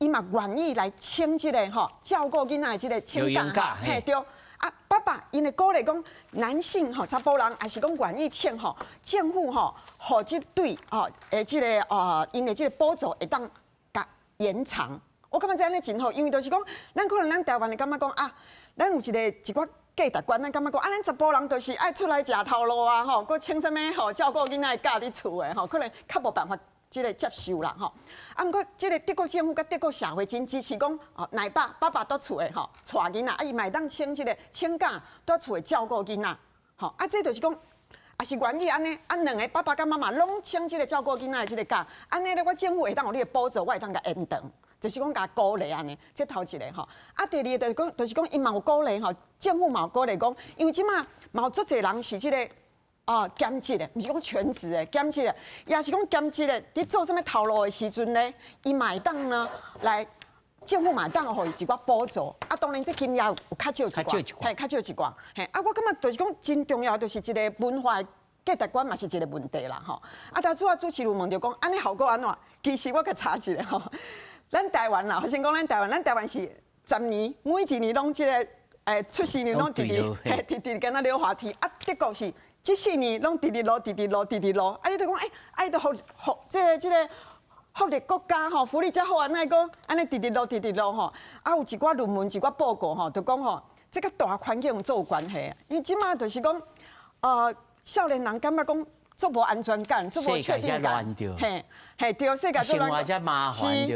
伊嘛願意來請這個吼照顧囡仔的這個請假，嘿對。啊，爸爸𪜶會鼓勵講男性吼查埔人，抑是講願意請吼，政府吼，予這對吼的這個𪜶的這個補助會當共延長。我感覺這按呢真好，因為就是講，咱可能咱台灣會感覺講啊，咱有一個一寡價值觀，咱感覺講啊，咱查埔人就是愛出來食頭路啊，吼，閣請啥物吼照顧囡仔的假佇厝的吼，可能較無辦法。這個接受啦，吼。啊，毋過這個德國政府佮德國社會真支持講，哦，奶爸爸爸佇厝的吼，帶囡仔，啊，伊嘛會當請這個請假佇厝的照顧囡仔，吼。啊，這就是講，抑是願意按呢，啊，兩个爸爸佮媽媽攏請這個照顧囡仔的這個假，按呢咧，我政府會當予你的補助，我會當共延長，就是講共鼓勵按呢，這頭一个吼。啊，第二个就是講，就是講伊嘛有鼓勵吼，政府嘛有鼓勵講，因為這馬嘛有足濟人是這個。哦，兼職的，毋是講全職的，兼職的，也是講兼職的。你做啥物頭路的時陣呢？伊嘛會當呢來政府嘛會當予伊一寡補助。啊，當然這金額有較少一寡，嘿，較少一寡。嘿，啊，我感覺就是講真重要，就是一個文化的價值觀嘛是一個問題啦，吼。啊，頭拄仔主持人問著講，按呢效果按怎？其實我閣查一下吼，咱台灣啦，先講咱台灣，咱台灣是10年，每一年攏這個出生率攏直直，嘿，直直敢若溜滑梯。啊，德國是。這四年攏直直落，直直落，直直落。啊，你就講，欸，啊，伊就福福，這個這個福利國家吼，福利遮好啊，哪會講按呢直直落，直直落吼？啊，有一寡論文，一寡報告吼，就講吼，這佮大環境做有關係。因為這馬就是講，少年人感覺講足無安全感，足無確定感，嘿，嘿，對，世界足亂，是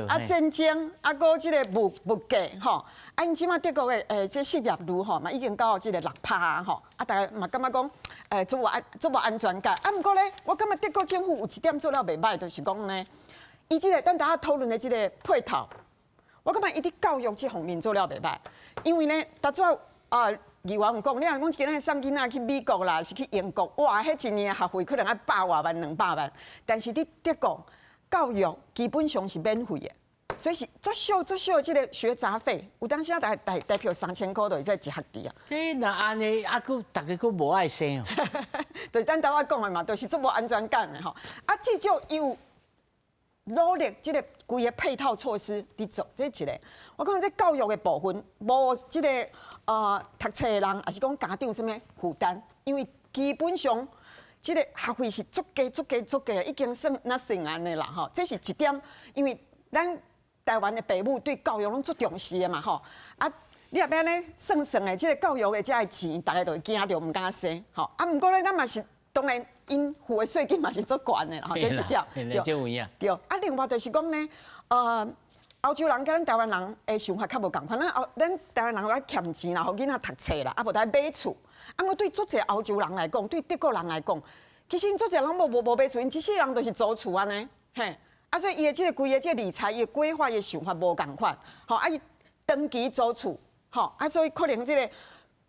啊，戰爭啊，閣這個物價吼，啊，𪜶這馬德國的這失業率吼嘛已經到這個6趴吼，啊，大家嘛感覺講，足無安全感。啊，毋過咧，我感覺德國政府有一點做了袂䆀，就是講呢，伊這個咱拄仔討論的這個配套，我感覺伊佇教育這方面做了袂䆀，因為呢，拄仔啊。議員有講，你若講今仔送囡仔去美國啦，是去英國，哇，彼一年的學費可能愛百外萬、200萬。但是佇德國教育基本上是免費的，所以是足少足少這個學雜費，有當時啊大票3000箍就會使一學期啊。欸，若按呢，啊，閣逐家閣無愛生哦。就是咱拄仔講的嘛，就是足無安全感的吼。啊，至少伊有努力這个規个配套措施佇做，這一个。我講這教育的部分，無這个讀冊的人，抑是講家長啥物負擔，因為基本上這个學費是足低、足低、足低，已經算 nothing 按呢啦吼。這是一點，因為咱台灣的爸母對教育攏足重視的嘛吼。啊，你若欲按呢算算的，這个教育的這个錢，逐家就會驚著毋敢生吼。啊，毋過咧，咱嘛是當然。𪜶付的稅金嘛是足懸的啦，吼，這一點。對，對。啊，另外就是講呢，歐洲人佮咱台灣人的想法較無仝款，咱台灣人愛儉錢啦，予囡仔讀冊啦，啊無愛買厝。啊，毋過對足濟歐洲人來講，對德國人來講，其實𪜶足濟人攏無買厝，𪜶一世人就是租厝按呢，嘿。啊，所以伊的這个規个這个理財，伊的規劃，伊的想法無仝款，吼，啊，伊長期租厝，吼，啊，所以可能這个。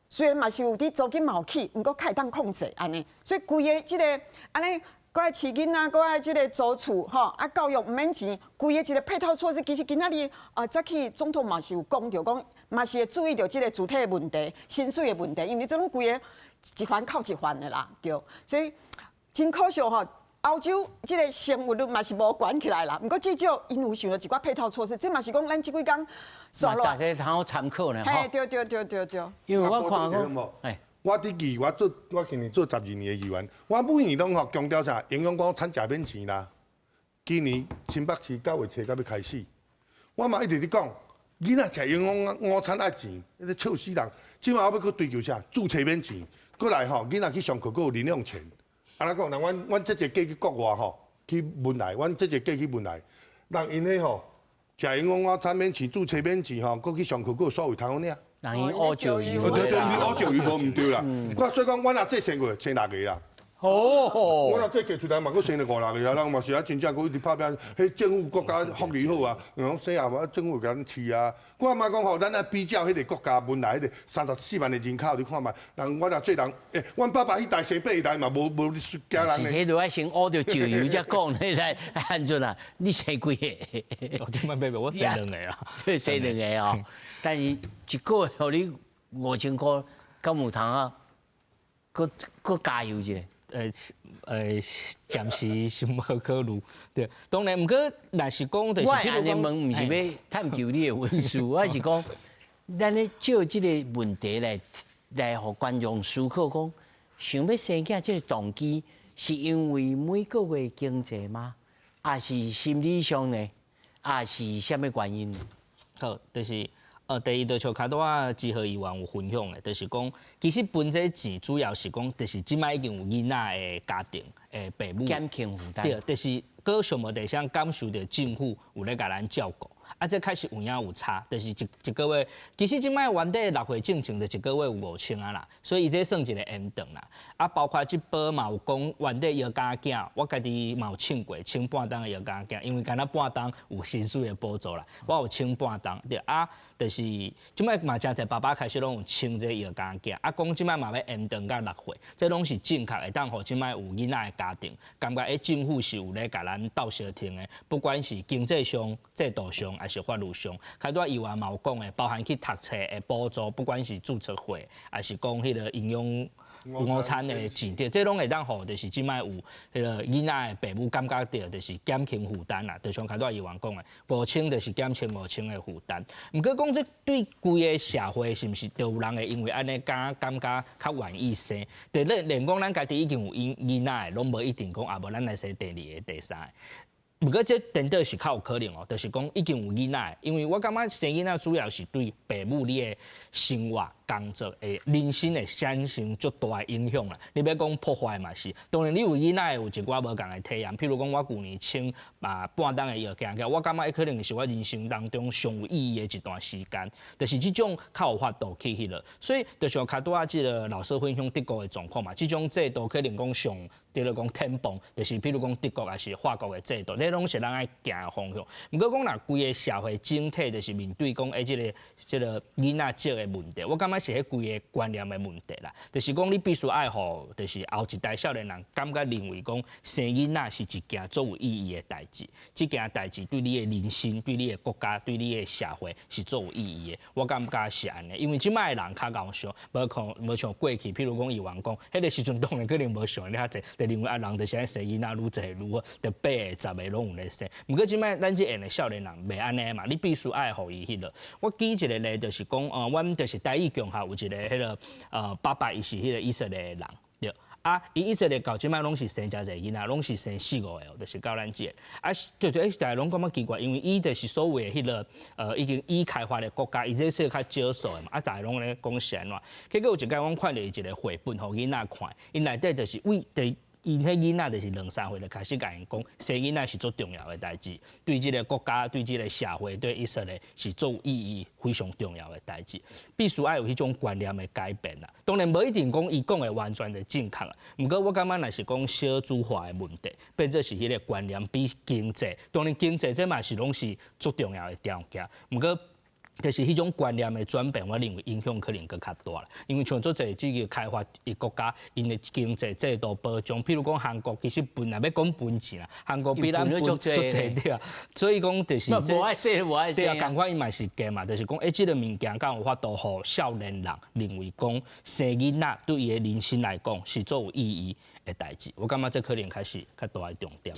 雖然嘛是有佇租金嘛有起，毋過較會當控制按呢，所以規个這个按呢，閣愛飼囡仔，閣愛這个租厝，吼，啊教育毋免錢，規个一个配套措施，其實今仔日啊早起總統嘛是有講著講，嘛是會注意著這个主體的問題、薪水的問題，因為這攏規個一環扣一環的啦，對，所以真可惜吼。歐洲這个生育率嘛是無懸起來啦，毋過至少𪜶有想著一寡配套措施，這嘛是講咱這幾工煞落大家通好參考呢。嘿，對對對對對。因為我看講，哎，我佇議我做我今年做12年的議員，我每年攏吼強調啥？營養午餐食免錢啦。今年新北市9月初才欲開始，我嘛一直佇講，囡仔食營養午餐愛錢，彼個笑死人。這擺我欲閣追求啥？注冊免錢，閣來吼，囡仔去上課閣有零用錢。按呢講，人阮這一屆去國外吼，去文萊，阮這一屆去文萊，人𪜶彼吼，食營養午餐免錢，注冊免錢吼，閣去上課閣有所謂通好領。人𪜶烏石油。對對，𪜶烏石油無毋對啦。我所以講，阮若這生過生六个啦。哦，我若這嫁出來嘛，閣生了五六个啊，人嘛是啊，真正閣一直拍拚，彼政府國家福利好啊，講細漢啊，政府共咱飼啊。我嘛講吼，咱愛比較彼个國家文萊彼个34萬的人口，你看覓，人我若做人，欸，阮爸爸彼代生八代嘛，無無驚人。是這就愛先烏著石油才講，你來按怎啊？你生幾个？我這擺伯我生兩个啊，生兩个哦。但是一個月予你5000箍，敢有通啊？閣閣加油一下。暫時是無考慮，對。當然，毋過若是講，就是我按呢問，毋是欲探求你的隱私，我是講，咱咧借這个問題來予觀眾思考，講想欲生囝這个動機，是因為每個月經濟嗎？抑是心理上呢？抑是啥物原因？好，就是第一就像較拄仔志和議員有分享的，就是講，其實分這錢主要是講，就是這擺已經有囡仔的家庭的爸母減輕負擔，對，就是閣上無地想感受著政府有咧共咱照顧。啊，這確實有影有差，就是一一個月，其實這擺原底6歲進前就一個月有5000啊啦，所以伊這算一個延長啦。啊，包括這波嘛有講原底藥加囝，我家己嘛有請過，請半冬的藥加囝，因為敢若半冬有薪水的補助啦，我有請半冬，對啊，就是這擺嘛誠濟爸爸開始攏有請這藥加囝，啊，講這擺嘛欲延長到6歲，這攏是正確，會當予這擺有囡仔的家庭，感覺欸政府是有咧共咱鬥相挺的，不管是經濟上、制度上，抑是法律上，較拄仔議員嘛有講的，包含去讀冊的補助，不管是注冊費，抑是講彼个營養午餐的錢，對，這攏會當予，就是這擺有彼个囡仔的爸母感覺著，就是減輕負擔啦。就像較拄仔議員講的，五千就是減輕五千的負擔。毋過講這對規个社會是毋是就有人會因為按呢敢感覺較願意生？對，連講咱家己已經有囡仔的，攏無一定講啊，無咱來生第二个、第三个。毋過這顛倒是較有可能哦，就是講已經有囡仔的，因為我感覺生囡仔主要是對爸母你的生活、工作的人生會產生足大的影響啦。你欲講破壞嘛是，當然你有囡仔的有一寡無仝的體驗，譬如講我舊年請啊半冬的藥行起，我感覺可能是我人生當中上有意義的一段時間，就是這種較有法度去彼落，所以就像較拄仔這个老師分享德國的狀況嘛，這種制度可能講上，比如講天崩，就是譬如講德國抑是法國的制度，這攏是咱愛行的方向。毋過講若規个社會整體就是面對講欸這个囡仔少的問題，我感覺是彼規个觀念的問題啦，就是講你必須愛予，就是後一代少年人感覺認為講生囡仔是一件足有意義的代誌，這件代誌對你的人生、對你的國家、對你的社會是足有意義的。我感覺是按呢，因為這擺的人較𠢕想，無像無像過去，譬如講伊員講，彼个時陣當然可能無想咧遐濟，就認為啊人就是愛生囡仔愈濟愈好，就八个、十个攏有咧生。毋過這擺咱這下的少年人袂按呢嘛，你必須愛予伊彼个。我舉一个例，就是講，阮就是台語共學有一个彼个，爸爸伊是彼个以色列的人，對。啊，伊以色列到這擺攏是生誠濟囡仔，攏是生四五個，就是到咱這個。啊，對對，大家攏感覺奇怪，因為伊就是所謂的彼个，已經已開發的國家，伊這算較少數的嘛。啊，大家攏咧講是按怎？結果有一工阮看著伊一个繪本，予囡仔看，𪜶內底就是為佇𪜶彼囡仔就是兩三歲就開始共𪜶講，生囡仔是足重要的代誌，對這个國家、對這个社會、對以色列是足有意義、非常重要的代誌。必須愛有彼種觀念的改變啦。當然無一定講伊講的完全的正確啊。毋過我感覺若是講少子化的問題，變做是彼个觀念比經濟，當然經濟這嘛是攏是足重要的條件。毋過就是彼種觀念的轉變，我認為影響可能閣較大啦。因為像足濟這个開發的國家，𪜶的經濟制度保障，譬如講韓國，其實分若欲講分錢啦，韓國比咱分足濟對啊。所以講就是無愛生，無愛生。對啊，仝款伊嘛是假嘛，就是講，這个物件敢有法度予少年人認為講生囡仔對伊的人生來講是足有意義的代誌。我感覺這可能開始較大的重點。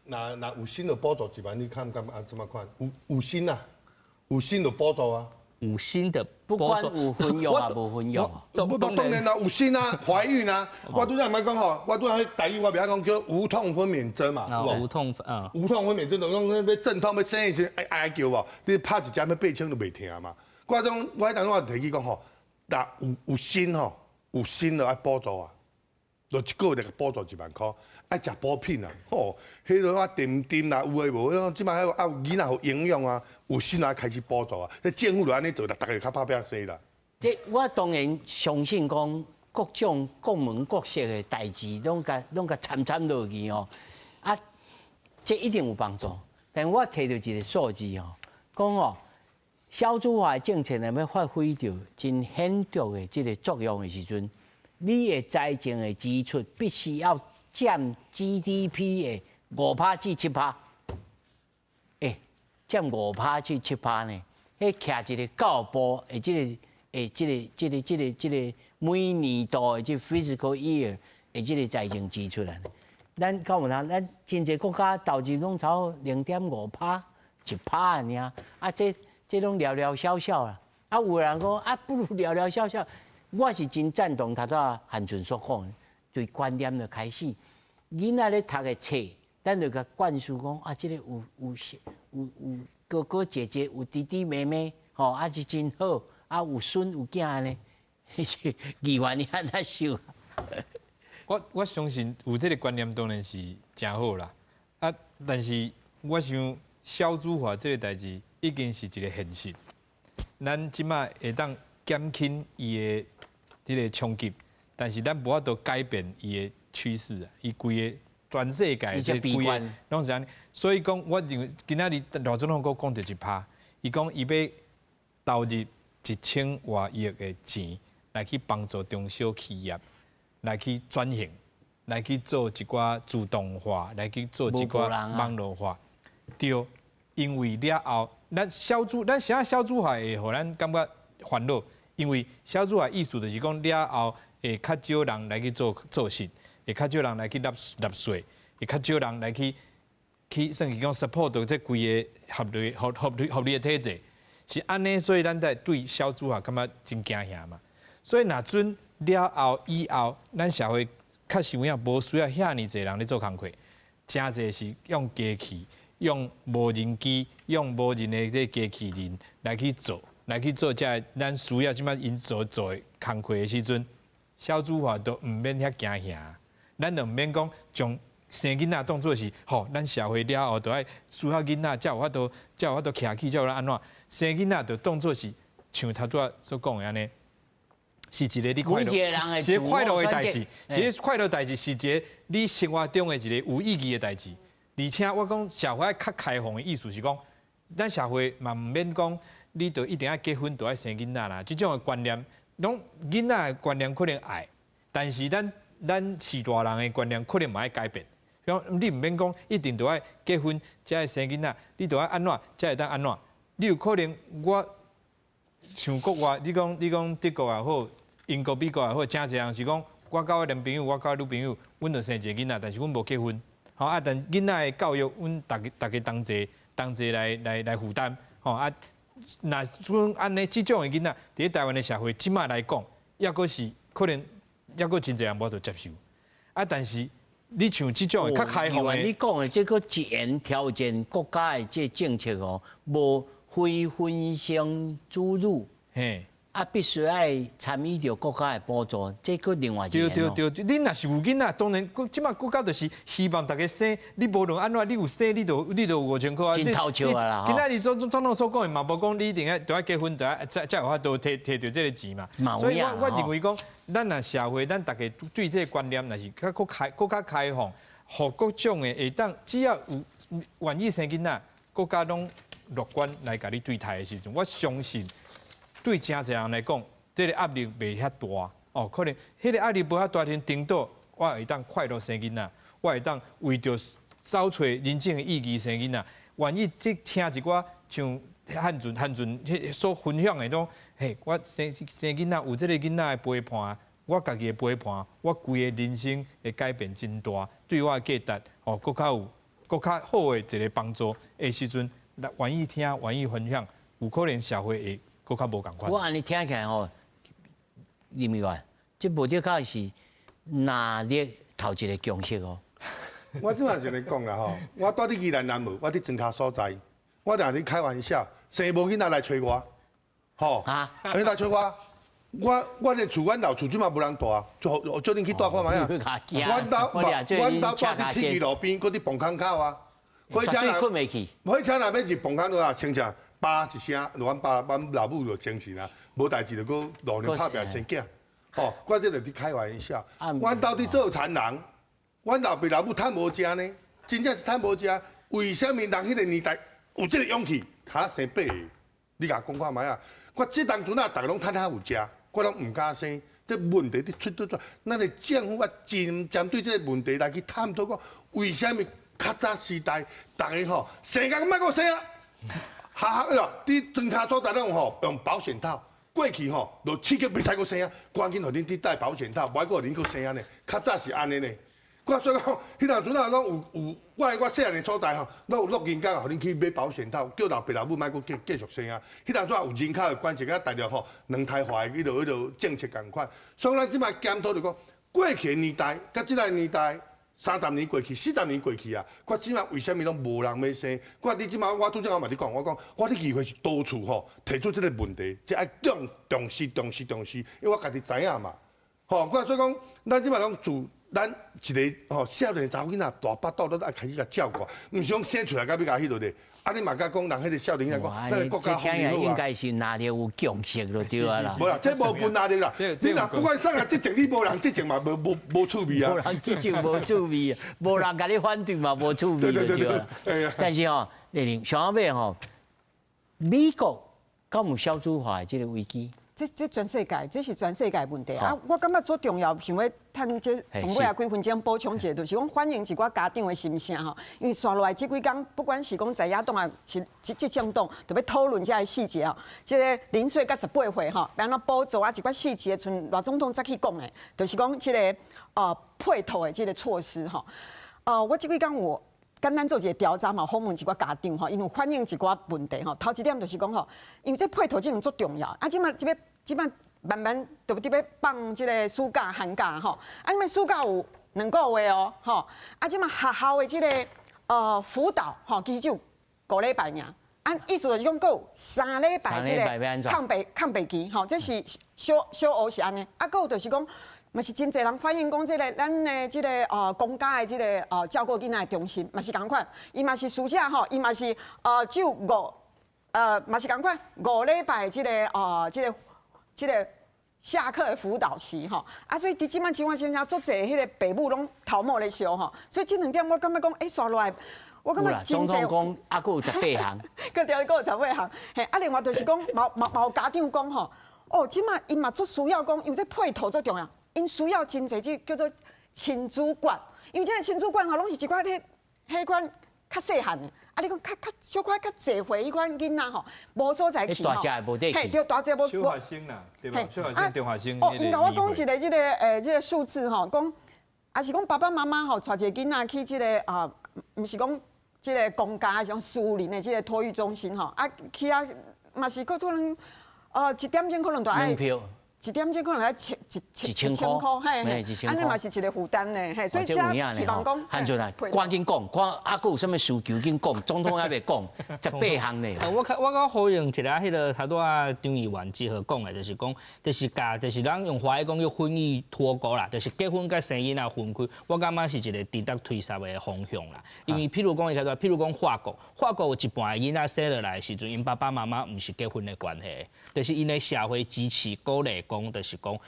若有薪就補助一萬，你看感覺按怎麼看？有薪啊？有薪就補助啊，有薪的不管有婚約啊，無婚約，不當然啦，有薪啊，懷孕啊，我拄才毋捌講吼，我拄才台語我袂曉講叫無痛分娩針嘛，無痛啊，無痛分娩針就講欲陣痛欲生的時陣愛哀叫無，你拍一針欲8000就袂疼嘛。我種我彼當我提起講吼，若有薪吼，有薪就愛補助啊，就一個月就補助1萬箍。愛食補品啊，吼，彼个啊甜甜啦，有的無，這擺還有囡仔有營養啊，有薪啊開始補助啊，這政府就按呢做啦，逐个較拍拚生啦。這我當然相信講各種各門各色的代誌，攏共攏共摻摻落去吼，啊，這一定有幫助。但我提著一個數字吼，講哦，少子化政策若欲發揮著真顯著的這个作用的時陣，你的財政的支出必須要佔 GDP 的5%至7%，欸，佔5%至7%呢？彼徛一个教育部的這个、的這个、這个、這个、這个每年度的這 fiscal year 的這个財政支出啊。咱講有通，咱真濟國家投入攏超0.5%、1%爾，啊，這這攏寥寥少少啦。啊，有人講啊，不如寥寥少少。我是真贊同頭拄韓春所講的，對觀念就開始。囡仔咧讀的冊，咱就共灌輸講啊，這个有有有有哥哥姐姐，有弟弟妹妹，吼，啊是真好，啊有孫有囝按呢，議員你按怎想？我相信有這个觀念當然是誠好啦，啊，但是我想少子化這个代誌已經是一个現實，咱這擺會當減輕伊的這个衝擊，但是咱無法度改變伊的趨勢啊，伊規个全世界這規个攏是按呢，所以講，我認為今仔日賴總統閣講著一趴，伊講伊欲投入1000外億的錢來去幫助中小企業來去轉型，來去做一寡自動化，來去做一寡網路化。對，因為了後，咱少子，咱啥少子化會予咱感覺煩惱，因為少子化意思就是講了後會較少人來去做做事。會較少人來去納納稅，會較少人來去去算是講 support 這規个合理合合理合理的體制，是按呢，所以咱才對少子化感覺真驚嚇嘛。所以若準了後以後，咱社會確實有影無需要遐爾濟人咧做工課，誠濟是用機器、用無人機、用無人的這機器人來去做，來去做這咱需要這擺𪜶做做的工課的時陣，少子化都毋免遐驚嚇。咱就毋免講將生囡仔當做是吼，咱社會了後就愛需要囡仔，才有法度，才有法度徛起，才有按怎生囡仔就當做是像頭拄仔所講的按呢，是一个你快樂，是一个快樂的代誌，是一个快樂代誌，是一个你生活中的一个有意義的代誌。而且我講社會較開放的意思是講，咱社會嘛毋免講你就一定愛結婚，就愛生囡仔啦。這種的觀念，攏囡仔的觀念可能愛，但是咱是大人的觀念可能嘛愛改變。比如你毋免講一定都愛結婚才會生囡仔，你都愛按怎才會當按怎。你有可能我像國外，你講德國也好，英國、美國也好，誠濟人是講，我佮我男朋友，我佮我女朋友，阮就生一個囡仔，但是阮無結婚，吼啊，但囡仔的教育，阮逐家同齊來負擔，吼啊，若阮按呢這種的囡仔，佇台灣的社會這馬來講，抑閣是可能，抑閣真濟人無法度接受，啊，但是你像這種的較開放的，你講的這個一言條件國家的這政策哦，無非婚生子女，嘿。啊，必須愛參與著國家的補助，這閣另外一對對對，你若是有囡仔，當然國這馬國家就是希望逐家生。你無論按怎，你有生，你就有5000箍啊。真偷笑啊啦！今仔日總統所講的嘛，無講你一定愛都愛結婚，才有法度提著這個錢嘛。所以我認為講，咱若社會，咱逐家對這個觀念，若是較閣開、閣較開放，予各種的會當，只要有願意生囡仔，國家攏樂觀來共你對待的時陣，我相信。對誠濟人來講，這個壓力袂遐大哦，可能彼個壓力無遐大程度，我會當快樂生囡仔，我會當為著找揣人生的意義生囡仔，願意去聽一寡像漢俊彼所分享的種，嘿，我生囡仔有這個囡仔的陪伴，我家己的陪伴，我規个人生會改變真大，對我的價值哦，閣較有閣較好的一個幫助的時陣，願意聽，願意分享，有可能社會會閣較無仝款。我按呢聽起來吼，林議員，這無得較是拿捏頭一個共識哦。我這馬是按呢講啦吼，我蹛佇宜蘭南無，我佇莊跤所在，我定佇開玩笑，生無囡仔來揣我，吼，啊，來揣我，我的厝，阮老厝這馬無人蹛，就叫恁去蹛看覓啊。阮兜蹛佇鐵支路邊，閣佇磅空口啊。火車若困袂去，火車若欲入磅空口啊，清啥？叭一聲，阮爸阮老母就精神啊，無代誌就閣路邊拍拚生囝，吼！我這就佇開玩笑。阮兜佇做田人，阮老爸老母趁無食呢，真正是趁無食。為啥物人彼個年代有這個勇氣，哈生八個？你共講看覓啊？我這當陣啊，逐家攏趁較有食，我攏毋敢生。這問題佇出佗在，咱的政府啊，真針對這個問題來去探討，講為啥物較早時代，逐家吼生甲莫閣生啊？哈哈，喏，佇莊跤所在攏吼用保險套，過去吼就刺激袂使閣生啊，趕緊予恁去戴保險套，無愛閣予恁閣生啊呢。較早是按呢呢。我所以講，彼當陣啊，攏有我細漢的所在吼，攏有錄音工予恁去買保險套，叫老爸老母莫閣繼續生啊。彼當陣有人口的關係，佮大陸吼兩胎化的彼個政策仝款，所以咱這擺檢討就講，過去的年代佮這個年代。30年過去，40年過去啊！我這馬為啥物攏無人欲生？我你這馬我拄則我嘛佇講，我講我佇議會是多處吼提出這個問題，這愛重重視重視重視，因為我家己知影嘛。吼，我所以講，咱這馬攏自咱一個吼少年查某囡仔大腹肚都愛開始共照顧，毋是講生出來到欲共彼落咧。啊，你嘛敢講人彼個少年仔講，咱的國家福利好啊？應該是拿了有共識就對啊啦。無啦，這無分壓力啦。你若不管啥人執政，你無人執政嘛，無趣味啊。無人執政無趣味，無人共你反對嘛無趣味就對啦。但是吼，麗玲上尾吼，美國敢有少子化的這個危機？這全世界，這是全世界問題啊！我感覺最重要，想欲趁這上尾仔幾分鐘補充一下，就是講反映一寡家長的心聲吼。因為紲落來這幾工，不管是講在野黨啊，是執政黨，就欲討論這个細節哦。這個0歲到18歲吼，欲按怎補助啊？一寡細節，像賴總統早起講的，就是講這個配套的這個措施吼。我這幾工有簡單做一個調查嘛，訪問一寡家長吼，𪜶有反映一寡問題吼。頭一點就是講吼，因為這配套這樣足重要，啊，這馬這欲這馬慢慢就佇欲放這個暑假、寒假吼，啊，這馬暑假有2個月哦，吼，啊，這馬學校的這個輔導吼，其實只有5禮拜爾，啊，意思就是講，閣有3禮拜這個空白期吼，這是小小學是按呢，啊，閣有就是講，嘛是真濟人反映講，這個咱的這個公家的這個照顧囡仔的中心嘛是仝款，伊嘛是暑假吼，伊嘛是只有五嘛是仝款5禮拜這個下課的輔導期吼，啊，所以佇這馬情況之下，足濟彼個爸母攏頭毛咧燒吼，所以這兩點我感覺講，紲落來，我感覺總統講猶閣有十八項，閣對，閣有十八項。嘿，啊，另外就是講，嘛有家長講吼，哦，這馬𪜶嘛足需要講，因為這配套足重要，𪜶需要真濟這叫做親子館，因為這个親子館吼，攏是一寡彼彼款較細漢的，啊，你講較小可較濟歲彼款囡仔吼，無所在去吼。大隻的無得去。嘿，對，大隻無。小學生啦，對吧？小學生、中學生。哦，𪜶共我講一个這个這个數字吼，講，也是講爸爸媽媽吼，帶一个囡仔去這个啊，毋是講這个公家，是講私人的這个托育中心吼，啊，去啊，嘛是閣可能，一點鐘可能都愛。一點鐘可能愛一千箍，嘿，按呢嘛是一个負擔呢，嘿，所以這希望講，漢俊啊，趕緊講，看猶閣有啥物需求緊講，總統猶未講，十八項呢。我較呼應一下彼个頭拄仔張議員之後講的，就是講，就是共，就是咱用華語講叫婚育脫鈎啦，就是結婚佮生囡仔分開，我感覺是一个值得推捒的方向啦。因為譬如講，伊譬如講法國，法國有一半的囡仔生落來的時陣，𪜶爸爸媽媽毋是結婚的關係，就是𪜶的社會支持鼓勵講，就是講，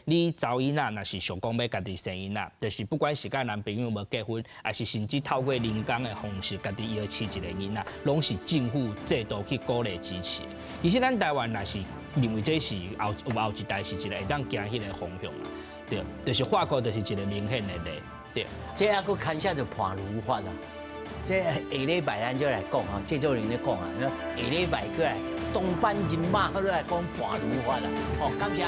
你查某囡仔若是想講欲家己生囡仔，就是不管是佮男朋友無結婚，抑是甚至透過人工的方式，家己欲飼一个囡仔，攏是政府制度去鼓勵支持。其實咱台灣若是認為這是後一代是一个會當行彼个方向啦，對，就是法國就是一个明顯的例，對。這猶閣牽涉著伴侶法啊，這下禮拜咱就來講啊，製作人咧講啊，下禮拜閣來東班人馬閣來講伴侶法啦，哦，感謝。